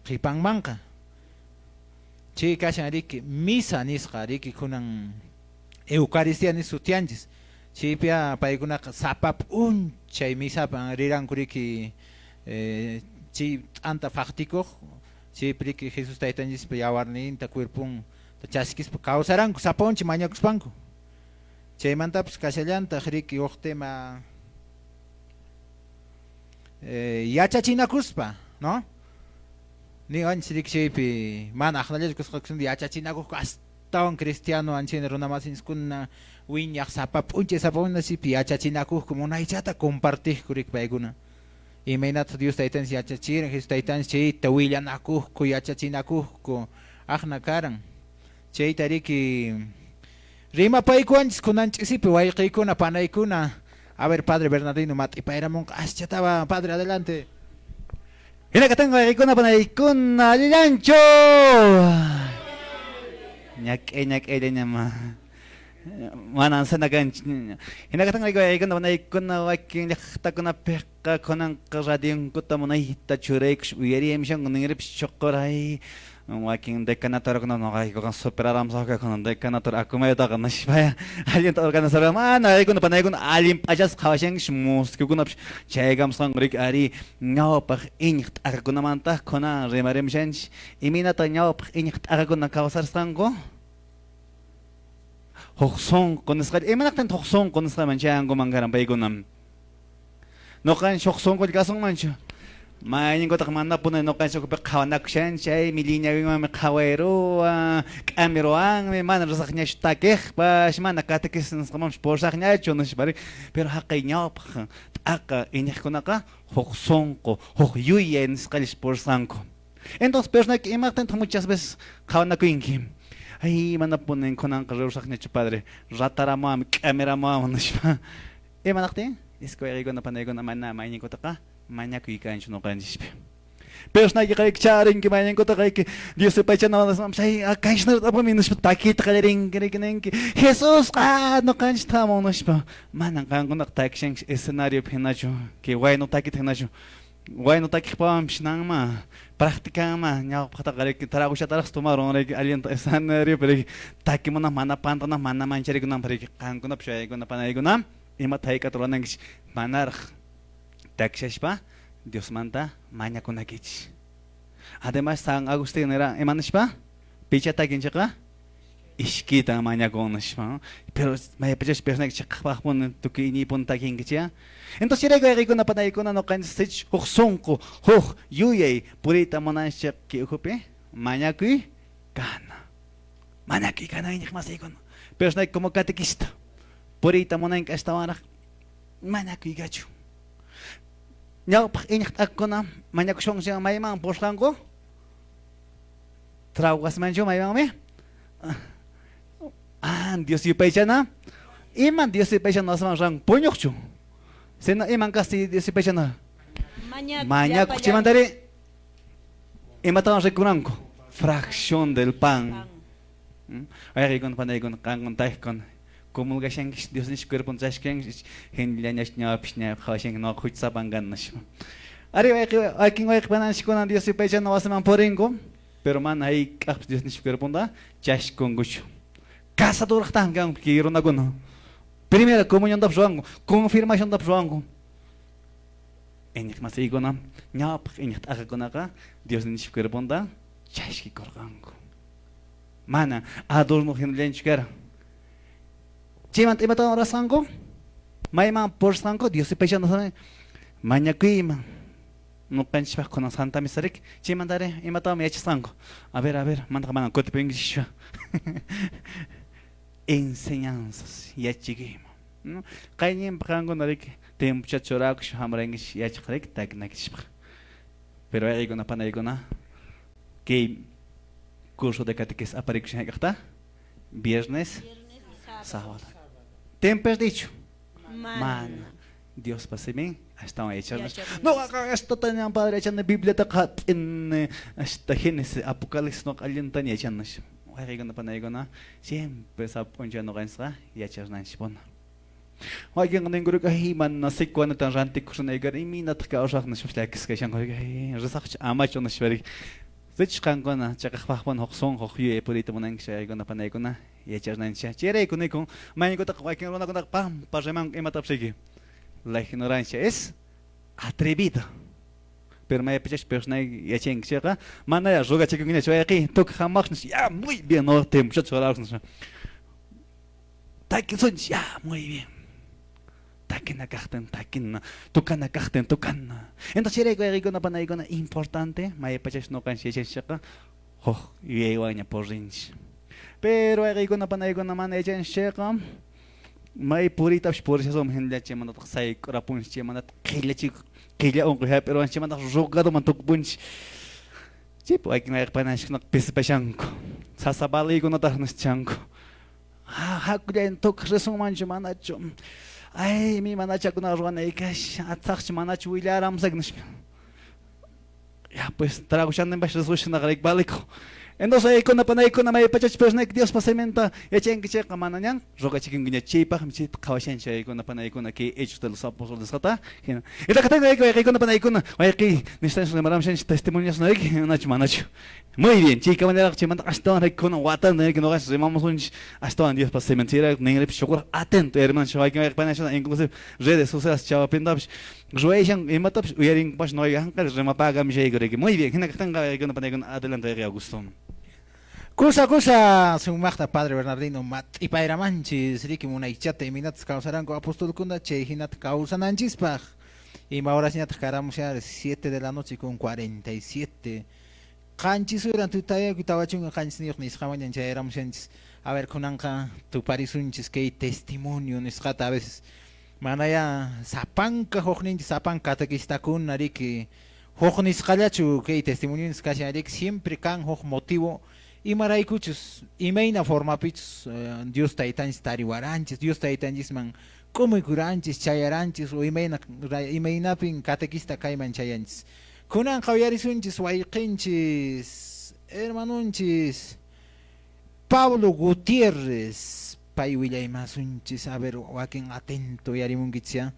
S1: qhipanmanqa chay kashan riki misa nisqa riki kunan Eucaristía nisqa sutiyanchis chaypiqa paykunaqa sapa p'unchay misapan riranku riki chay t'anta faqtikuq chaypi riki Jesús taytanchispa yawarninta cuerponta chaskispa kawsaranku sapa p'unchay mañakuspanku chaymantapas kashallantaq riki huk tema yachachinakuspa, no? Niwanchis riki chaypi mana aqnallachu kusqaku yachachinakuqku astawan cristiano anchayna runamasinchiskuna wiñaq sapa p'unchay sapa p'unchay yachachinakuqku munaychata compartiqku riki paykuna imaynataq Dios taytanchis yachachiran Jesús taytanchis chayta willanakuqku yachachinakuqku aqna karan chayta riki rimapaykuwanchis kunan ch'isipi wayqiykuna panaykuna. A ver, padre Bernardino mat'ipayramunqa aschataba. Padre, adelante.
S5: Hina katanqa wayqiykuna panaykuna allillanchu. Ñak'ay ñak'ayllaña manan sana kanchu. Hina katanqa wayqiykuna panaykuna wakin llaqtakunapiqa kunanqa radionkuta munayta churaykush uyariyamishanku ninripis chuquray wakin decanatorkuna noqaykuqa superaramusaqku kunan decanator Acomayutaqa nishpaya allinta organizarqa mana waykuna panaykuna allin p'achasqa qhawashankish musikukunapish chaykamusqanku riki ari ñawpaq iñiq t'aqakunamantaq kunan rimarimushanchis imaynata ñawpaq iñiq t'aqakuna kawsarasqanku huk sunqu nisqa imanaqtintaq huk sunqu nisqaman chayankuman karan paykuna noqanchis huk sunqulla kasunmanchu mayninkutaq manapuni noqanchis ukhupiqa qhawanakushanchis chaymi lliñawinwanmi qhawayruwan k'amiruwanmi mana risaqñachu takiqpas mana catequesis nisqamanpis purisaqñachu nispa pero haqay ñawpaq t'aqa iñiqkunaqa huk sunqu huk yuyay nisqallas purisqanku entonces personaki imaqtintaq muchas veces qhawanakuyinki ay manapunin kunanqa riusaqñachu padre rataramuwanmi k'amiramuwanmi nispa imanaqtin iskay wayqiykuna panaykuna mana mayninkutaqa mañakuy kanchu noqanchispi. Personayki charinki mañankuta qayki Dios yupaychana chay kayshna apami nispa takita qallarinki riki ninki Jesusqa ñuqanchikta hamun nispa. Manan qankunaqa takishankichik escenariopi hinachu kay waynu takita hinachu. Waynu takiqpawanpis nanma practicanma ñawpaqtaqa riki tragochataraqsi tomarun riki allinta escenariopi riki takimunanpaq mana pantananpaq mana mancharikunanpaq riki qankunapish wawaykuna panaykuna imata hayk'ata ruwanankichik manaraq takishaspa Diosmanta mañakunakichik. Además San Agustín nira ima nishpa picha takinchikqa ishkitan mañakun nishpa. Pero maypichash personayki chiqaqpaqpuni tukuy iñiypuni takinkichik. Entonces chayrayku wayqiykuna panaykuna ñuqanchik sichus huk sunqu huk yuyay puriyta munanchik kay ukhupi mañakuy kana. Mañakuy kana iñiq masiykuna. Personayki como catequista puriyta munanki astawanraq mañakuy kachun. Ñawpaq iñiq t'akuna mañakushwanku mayman purisqanku Trawasmanchu maymanmi? Ah, Dios yupaychana. Iman Dios yupaychana wasiman ran puñuqchu. Sino iman kasi Dios yupaychana. Mañakuq chaymantari imatawan rikunanku? Fracción del pan. Wayqiykuna panaykuna qankuna takiqkuna comulgashankichik Dios nispa cuerpon chashkankichik hinllañachu ñawapis ñawpi qhawashanki ñuqa huchasapan kani nispa. Ari wayqi wakin wayqi pananchikkuna Dios yupaychana wasiman purinku, pero mana hayk'aqpis Dios nispa cuerponta chashkunkuchu. Casaduraqtaqmi kanku kay runakuna. Primera comuniontapas ruwanku, confirmaciontapas ruwanku. Iñiq masiykuna, ñawpaq iñiq t'aqakunaqa Dios nispa cuerponta chashkikurqanku. Mana adorno hinallanchu kara. Chaymanta imatawan rurasqanku? Mayman purisqanku Dios yupaychana mañakuyman. Ñuqanchikpaq kunan Santa Misa riki. Chaymantari imatawanmi yachasqanku? A ver, mantaqa mana kutipunkichikchu. Enseñanzas yachachikuyman. Qayninpaq qankuna riki tiempochata churakushpa hamrankichik yachaq riki takinakichikpaq. Pero wayqiykuna panaykuna kay curso de catequesis aparikushan hayk'aqta? Viernes, sábado. Tiempo perdicho? Mana. Diospa simin astawan yacharnas. Ñuqaqa hasta ñan padre yachani Bibliataqa hat'ini hasta Génesis, Apocalipsis ñuqa allintaña yachani. Wayqiykuna panaykuna siempre sapa p'unchay ñuqanchikqa yacharnanchikpuni. Wakinqa ninkurika ay mana sikuanatan rantikushunayki imaynataq kawsaq nispa llakisqa kashanku ay risaqchu amachu nispa riki. Sichus qankuna chiqaqpaqpuni huk sunqu huk yuyay puriyta munankichik wawaykuna panaykuna yacharnanchik. Chayrayku nikun mañaykutaqa wakin runakunaqa pampa rimanku imatapas riki. La ignorancia es atrevida. Pero maypichash personayki yachanki chayqa manaya rogachikunkiñachu wayqiy tukuy hamaqchu ya muy bien no tiempochachu churaraq nispa. Takisunchik ya muy bien. Takina kaqtin takina, tukana kaqtin tukana. Entonces chayrayku wayqiykuna panaykuna importante maypachash ñuqanchik yachanchikqa huk yuyaywanña purinchik. Pero wayqiykuna panaykuna mana yachanchik chayqa may puriytapish purishasunman hinalla chaymantataq sayk'urapunchik chaymantataq qhillachik qhilla unquy hap'iruwanchik chaymantataq rogadoman tukupunchik. Chaypi wakin wayqi pananchikkunaqa pisipashanku. Sasa baliykunataq nischanku. Hakullayni tukaq risunmanchu manachu. Ay, mi manachakuna ruwanay kashan, atsaqchu manachu willaramusaq nispa. Ya pues tragoshanimpash risushinaqa riki balikuq. Entonces waykuna panaykuna maypachachu personayki Diospa siminta yachanki chayqa manañan rogachikunkiñachu. Chaypaqmi chayta qhawashanchik waykuna panaykuna kay Hechos de los Apóstoles nisqata hina. Itaqataq waykuna panaykuna wayqiy nisqanchik rimaramushanchik testimonios riki manachu manachu. Muy bien, chaykamanaraq chaymanta astawan riki kunan watanta riki ñuqanchik rimamusunchik astawan Diospa siminta. Chayrayku ninripish shukuraq atento hermano wakin wayqi panachuna inclusive redes sociales chawapintapish ruwayshan imatapish uyarinkupash ñuqayku anqari rimapaakamishayku riki. Muy bien, hina kaqtinqa waykuna panaykuna adelante wayqi Augusto.
S1: Kusa kusa sumaqta Padre Bernardino mat'ipayramanchis riki munaychata imaynatas kawsaranku apostolkuna chay hinata kawsananchispaq. Ima horasñataq karamushan 7 de la noche con 47. Qanchis uran tutayakuy 47 nisqamanñan chayaramushanchis. A ver, kunanqa tuparisunchis kay testimonio nisqata a veces manaya sapanka hukninchis sapanka catequistakuna riki huk nisqallachu kay testimonionis kashan riki siempre kan huk motivo imaraykuchus imayna formapichus Dios taytanchis tariwaranchis Dios taytanchisman k'umuykuranchis chayaranchis o imaynapin catequista kayman chayanchis. Kunanqa uyarisunchis wayqinchis, hermanunchis Pablo Gutiérrez, pay willaymasunchis, a ver, wakin atento uyarimunkichis ya.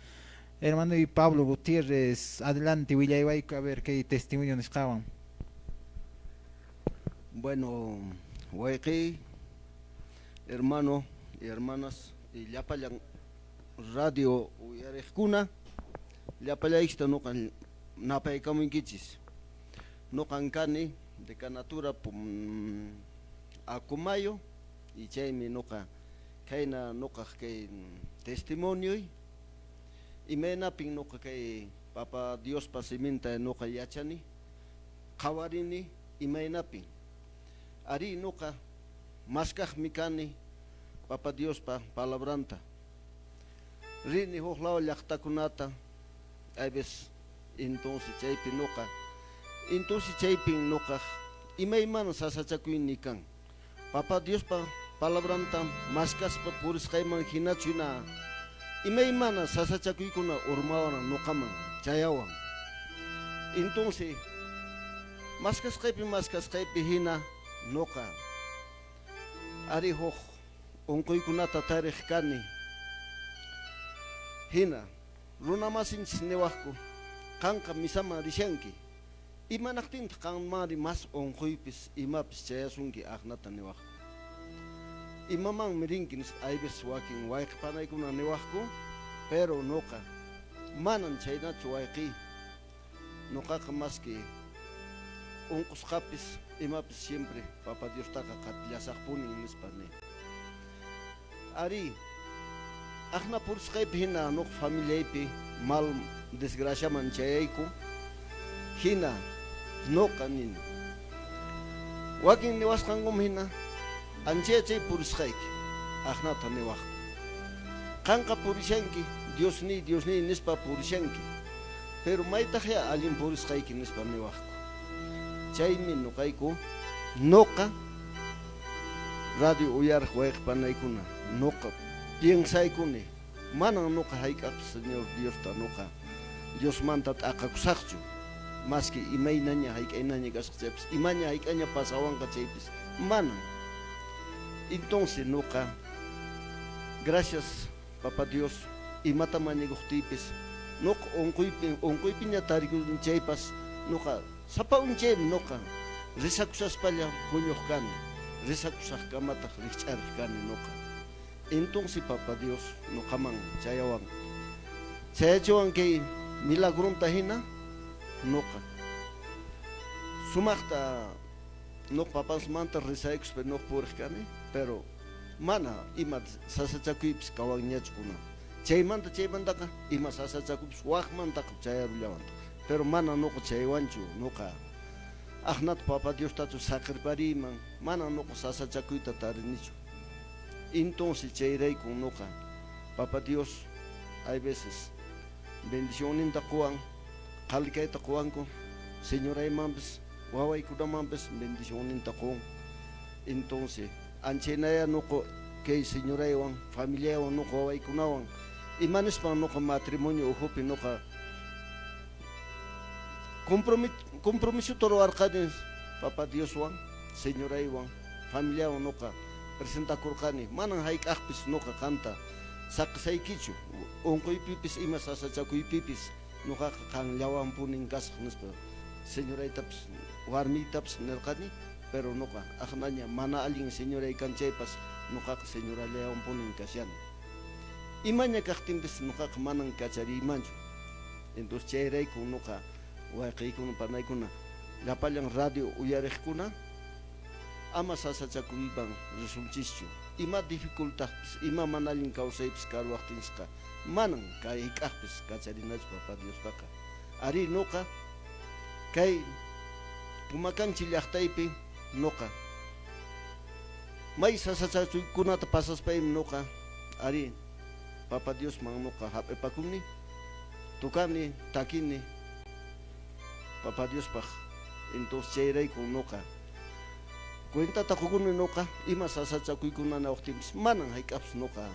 S1: Hermano y Pablo Gutiérrez, adelante willaywayku, a ver, kay testimonio nisqawan.
S8: Bueno, wayqi, hermano y hermanas, y llapallan radio uyariqkuna, llapallaysta nuqan napaykamunkichis. Nuqan kani decanatura Acomayo, y chaymi nuqa kayna nuqaq kay testimonioy, imaynapin nuqa kay Papa Diospa siminta nuqa yachani, qhawarini imaynapin. Ari nuqa maskaqmi kani Papa Diospa palabranta. Rini huk law llaqtakunata, hay veces entonces chaypi nuqa, entonces chaypin nuqaq imaymana sasachakuyni kan. Papa Diospa palabranta maskaspa purisqayman hinachu hina imaymana sasachakuykuna urmawan nuqaman chayawan. Entonces maskasqaypi hina nuqa ari huk unquykunata tariq kani. Hina runamasinchis niwaqku qanqa misaman rishanki, imanaqtintaq qanmari mas unquypis imapis chayasunki aqnata niwaqku. Imamanmi rinki nispa aypis wakin wayqi panaykuna niwaqku, pero nuqa manan chaynachu wayqiy. Nuqaqa maski unqusqapis imapis siempre Papa Diostaqa qatillasaqpuni nispa ni. Ari aqna purisqaypi hina nuqa familiaypi mal desgraciaman chayayku, hina nuqa nini. Wakin niwasqankum hina ancha chay purisqayki aqnata niwaqku. Qanqa purishanki Diosniy Diosniy nispa purishanki, pero maytaq ya allin purisqayki nispa niwaqku. Chaymi nuqayku nuqa radio uyariq wayqi panaykuna nuqa piensaykuni manan nuqa hayk'aqpis Señor Diosta nuqa Diosmanta t'aqakusaqchu, maski imaynaña hayk'aynaña kasqa chaypis, imaña hayk'aña pasawanqa chaypis manan. Entonces nuqa gracias Papa Dios imata mañakuqtiypis nuqa unquypiña tarikuni chaypas nuqa sapa unchaymi nuqa risakusaspalla puñuq kani, risakusaqkamataq rikch'ariq kani nuqa. Entonces Papa Dios nuqaman chayawan, chayachiwan kay milagronta hina nuqa sumaqta nuqa papansmanta risaykuspa nuqa puriq kani, pero mana ima sasachakuypis kawanñachu kunan. Chaymanta chaymantaqa ima sasachakuypis waqmantaqa chayarullawantaq, pero mana nuqa chaywanchu nuqa aqnata Papa Diostachu saqirpariyman, mana nuqa sasachakuyta tarinichu. Entonces chayrayku nuqa Papa Dios hay veces bendicionninta quwan, qhalikayta quwanku, señoraymanpis wawaykunamanpis bendicionninta qun. Entonces anchaynaya nuqa kay señoraywan familiaywan nuqa wawaykunawan ima nispan nuqa matrimonio ukhupi nuqa compromisota ruwarqani Papa Dioswan, señoraywan, familiawan nuqa presentakurqani, manan hayk'aqpis nuqa qanta saqisaykichu, unquypipis ima sasachakuypipis nuqaqa qanllawanpunin kasaq nispa señoraytapis warmiytapis nirqani, pero nuqa aqnaña mana allin señoray kan chaypas nuqaqa señorallawanpunin kashani. Imaña kaqtinpis nuqaqa manan kachariymanchu. Entonces chayrayku nuqa wayqiykuna panaykuna llapallan radio uyariqkuna ama sasachakuyman risunchischu. Ima dificultadpis, ima mana allin kawsaypis karuwaqtinchisqa manan hayk'aqpis kacharinachu Papa Diostaqa. Ari nuqa kay Pumakanchi llaqtaypi nuqa may sasachakuykunata pasaspaymi nuqa ari Papa Diosman nuqa hap'ipakuni, tukani, takini Papa Diospaq. Entonces chayrayku nuqa cuentata qukuni nuqa ima sasachakuykuna nawaqtinpis manan hayk'aqpis nuqa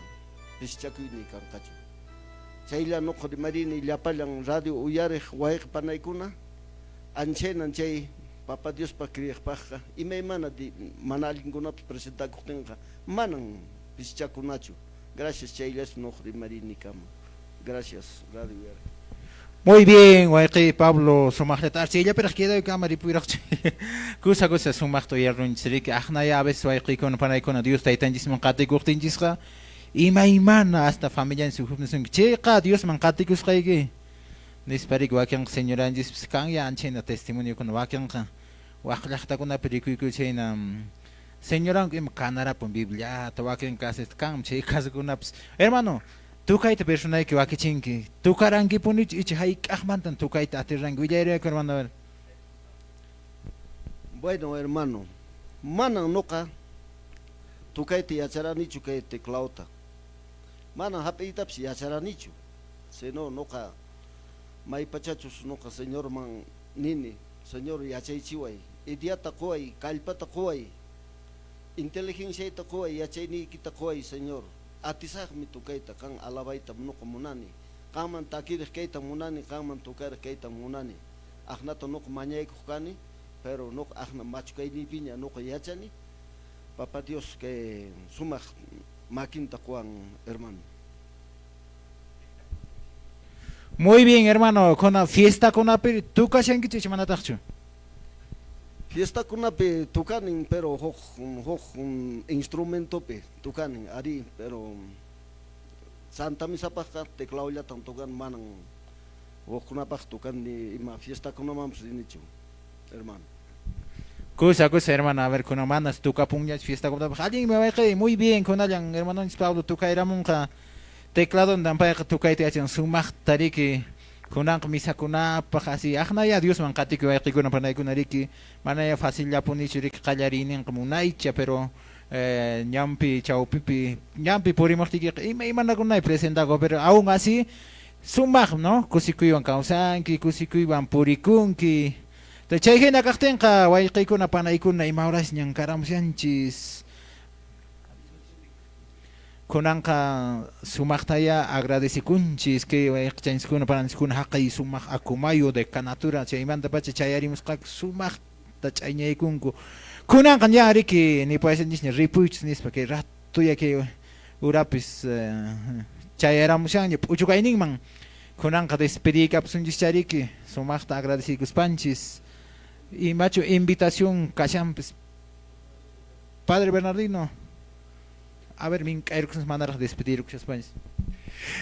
S8: pischakuyniy kanqachu. Chaylla nuqa rimarini llapallan radio uyariq wayqi panaykuna. Anchaynan chay Papa Diospaq creeqpaqqa imaymana mana allinkunapas presentakuqtinqa manan pisichakunachu. Gracias, chayllas nuq rimariynikama. Gracias, Radio Uyariq.
S1: Muy bien, wayqi Pablo, sumaqllata archayllapiraq quedaykama ripuyraqchu. Kusa kusa sumaqta uyarunchis riki, aqnaya a veces wayqiykuna panaykuna Dios taytanchisman qatikuqtinchisqa imaymana hasta familianchis ukhupi chayqa Diosman qatikusqayki nispa riki wakinqa señoranchispis kan ya anchayna testimoniokuna wakinqa waq llaqtakunapi rikuyku chayna señoranku ima kanarapun Bibliata wakin casos kan chay casokunapas. Hermano, tukayta personayki wakichinki, tukarankipunichu icha hayk'aqmantan tukayta atirranki? Willayriwayku, hermano, a ver.
S8: Bueno, hermano, manan nuqa tukayta yacharanichu kay teclauta. Manan hap'iytapas yacharanichu. Sino nuqa maypachachus nuqa Señorman nini, Señor yachaychiway, ideata quway, kallpata quway, inteligenciayta quway, yachayniykita quway, Señor. Atisaqmi tukayta, qan alabayta nuqa munani. Qanman takiriq kayta munani, qanman tukariq kayta munani. Aqnata nuqa mañaykuq kani, pero nuqa aqna machukayniypiña nuqa yachani. Papa Dios kay sumaq makinta quwan, hermano.
S1: Muy bien, hermano, kuna fiestakunapi tukashankichu icha manataqchu?
S8: Fiestakunapi tukanin, pero huk huk instrumentopi tukanin, ari, pero Santa Misapaqqa teclaollatan tukan, manan hukkunapaq tukan ni ima fiestakunamanpas rinichu, hermano.
S1: Kusa kusa, hermano, a ver, kuna manas tukapunñachu fiestakunapaq. Allinmi wayqi, muy bien, kunallan hermanonchis Pablo tukayramunqa tecladontan payqa tukayta yachan sumaqta riki. Kunanqa misakunapaq así aqnaya Diosman qatikuy wayqikuna panaykuna riki, manaya facillapunichu riki qallariyninqa munaycha, pero ñanpi chawpipi ñanpi purimuqtiykiqa imaymanakunay presentakuq, pero aún así sumaq, no? Kusikuywan kawsanki, kusikuywan purikunki. Chay hina kaqtinqa wayqiykuna panaykuna ima horas ñan karamushanchis. Kunanqa sumaqtaya agradecikunchis kay wayqichanchiskuna pananchiskuna haqay sumaq Acomayo decanatura chaymantapacha chayarimusqaku sumaqta ch'ayñaykunku. Kunanqa ña riki nipayashanchisña ripuychis nispa kay ratuya kay urapis chayaramushanña p'uchukayninman. Kunanqa despediykapusunchis riki sumaqta agradecikuspanchis. Imachu invitación kashanpis. Padre Bernardino, a ver, mink'ayrukuspas manaraq despedirkusaspanchis.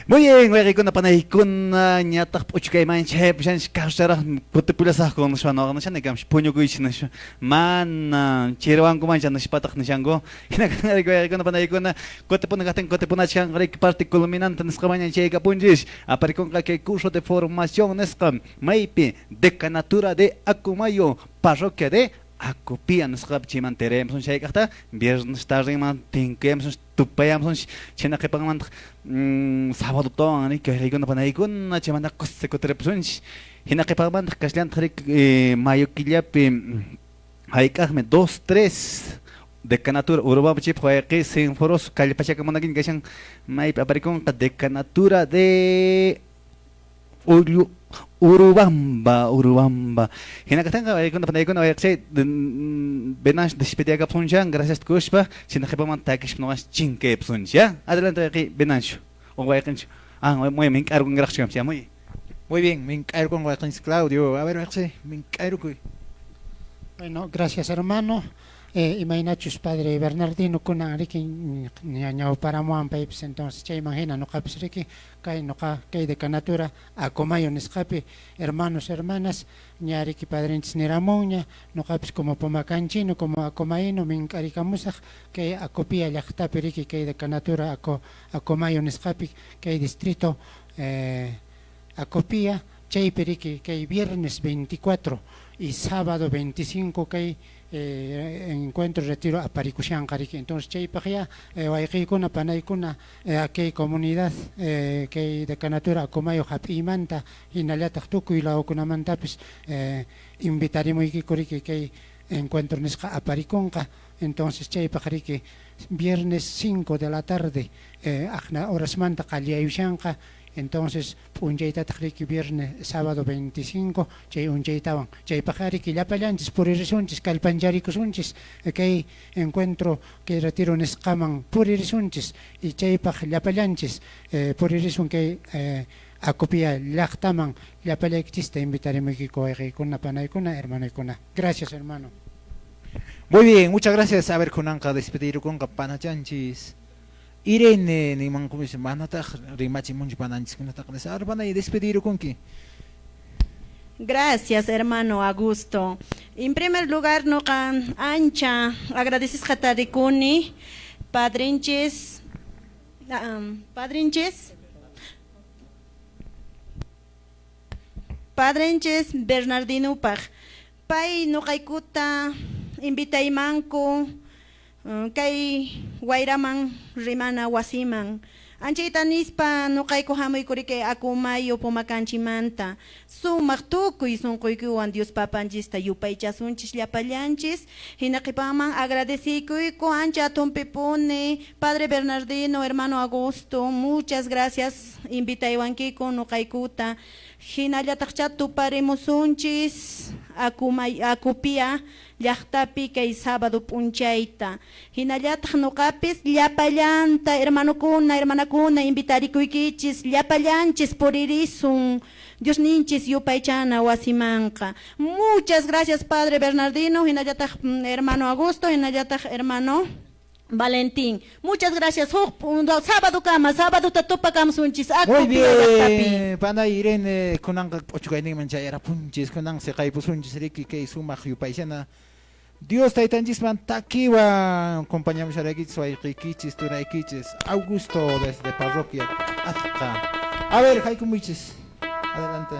S5: Muy bien, wayqiykuna panaykuna ñataq p'uchukayman chayapushanchis kawsaraq kutipullasaqku nispa nuqa nishani kamshi puñukuychis nispa mana chirwankumancha nispataq nishanku hina kanarayku wayqiykuna panaykuna kutipuna kaqtin kutipunachkanqa riki parte culminante nisqamaña chaykapunchis aparikunqa kay curso de formación nisqa maypi decanatura de Acomayo parroquia de Acopía nisqapi chayman tirayamusun chaykaqta viernes tardenman tinkuyamusun tupayamusun chayna qhipanmantaq sábado tawan riki wayqiykuna panaykuna chaymanta kusi kutiripusunchis hina qhipanmantaq kashllantaq riki mayo killapi hayk'aqmi 2 3 decanatura Urubamba chaypaq wayqi Sinforoso kallpachakamunakiña kashan maypi aparikunqa decanatura de Urubamba, Urubamba. Hina kaqtinqa wayqiykuna panaykuna wayqichay Venancio despediyakapunchan, gracias tukuspa, chayna qhipaman takishpa nuqanchis chinkaypusunchis, ya? Adelante wayqi Venancio, o wayqinchik. Ah, muy mink'arkunraqchu ya, muy.
S1: Muy bien, mink'arkun wayqinchis Claudio. A ver, wayqichay, mink'arkuy.
S3: Bueno, gracias, hermano. Imaynachus padre Bernardino kunan riki ñawparamuwan paypis, entonces chayman hina nuqapis riki kay nuqa kay decanatura Acomayo nisqapi hermanos, hermanas, ña riki padrinchis niramunña nuqapis como pomacanchino, como acomayino mink'arikamusaq kay Acopía llaqtapi riki kay decanatura Acomayo nisqapi kay distrito Acopía chaypi riki kay viernes 24 y sábado 25 kay encuentro retiro aparikushanqa riki. Entonces chaypaq ya wayqiykuna panaykuna kay comunidad kay decanatura Acomayo hap'iymanta hinallataq tukuy lawkunamantapis invitarimuykiku riki kay encuentro nisqa aparikunqa. Entonces chaypaq riki viernes 5 de la tarde aqna horasmanta qallayushanqa. Entonces p'unchaytataq riki viernes, sábado 25 chay unchaytawan. Chaypaq riki llapallanchis puririsunchis, kallpancharikusunchis kay encuentro, kay retiro nisqaman puririsunchis y chaypaq llapallanchis puririsun kay Acopia llaqtaman llapallaykichista invitarimuykiku wayqiykuna, panaykuna, hermanoykuna. Gracias, hermano.
S1: Muy bien, muchas gracias. A ver, kunanqa despedirukunqa panachanchis. Irene nimankumis manataq rimachimunchu pananchiskunataqa nispa. A ver, panay despedirukunki.
S7: Gracias, hermano Augusto. En primer lugar, noqa ancha agradecisqata rikuni padrinchis padrinchis padrinchis Bernardinupaq. Pay noqaykuta invitaymanku kay wayraman rimana wasiman. Anchayta nispa noqayku hamuykurikay Akumayo Pomacanchimanta. Sumaq tukuy sunquykuwan Dios papanchista yupaychasunchis llapallanchis. Hina qhipaman agradecikuyku ancha atumpipuni Padre Bernardino, hermano Augusto, muchas gracias invitaywankiku noqaykuta. Hinallataqcha tuparimusunchis Acopia llaqtapi kay sábado p'unchayta. Hinallataq noqapis llapallanta hermanokuna, hermanakuna invitarikuykichis, llapallanchis puririsun Diosninchis yupaychana wasimanqa. Muchas gracias, Padre Bernardino, hinallataq hermano Augusto, hinallataq hermano Valentín. Muchas gracias. Huk sábado kama, sábado tupakamusunchis.
S1: Muy bien, panay Irene, kunanqa p'uchukayninman chayarapunchis, kunan siqaypusunchis riki kay sumaq yupaychana. Dios taytanchisman takiwan acompañamusharaykichis, wayqiykichis, turaykichis, Augusto desde parroquia Azca. A ver, haykumuychis. Adelante.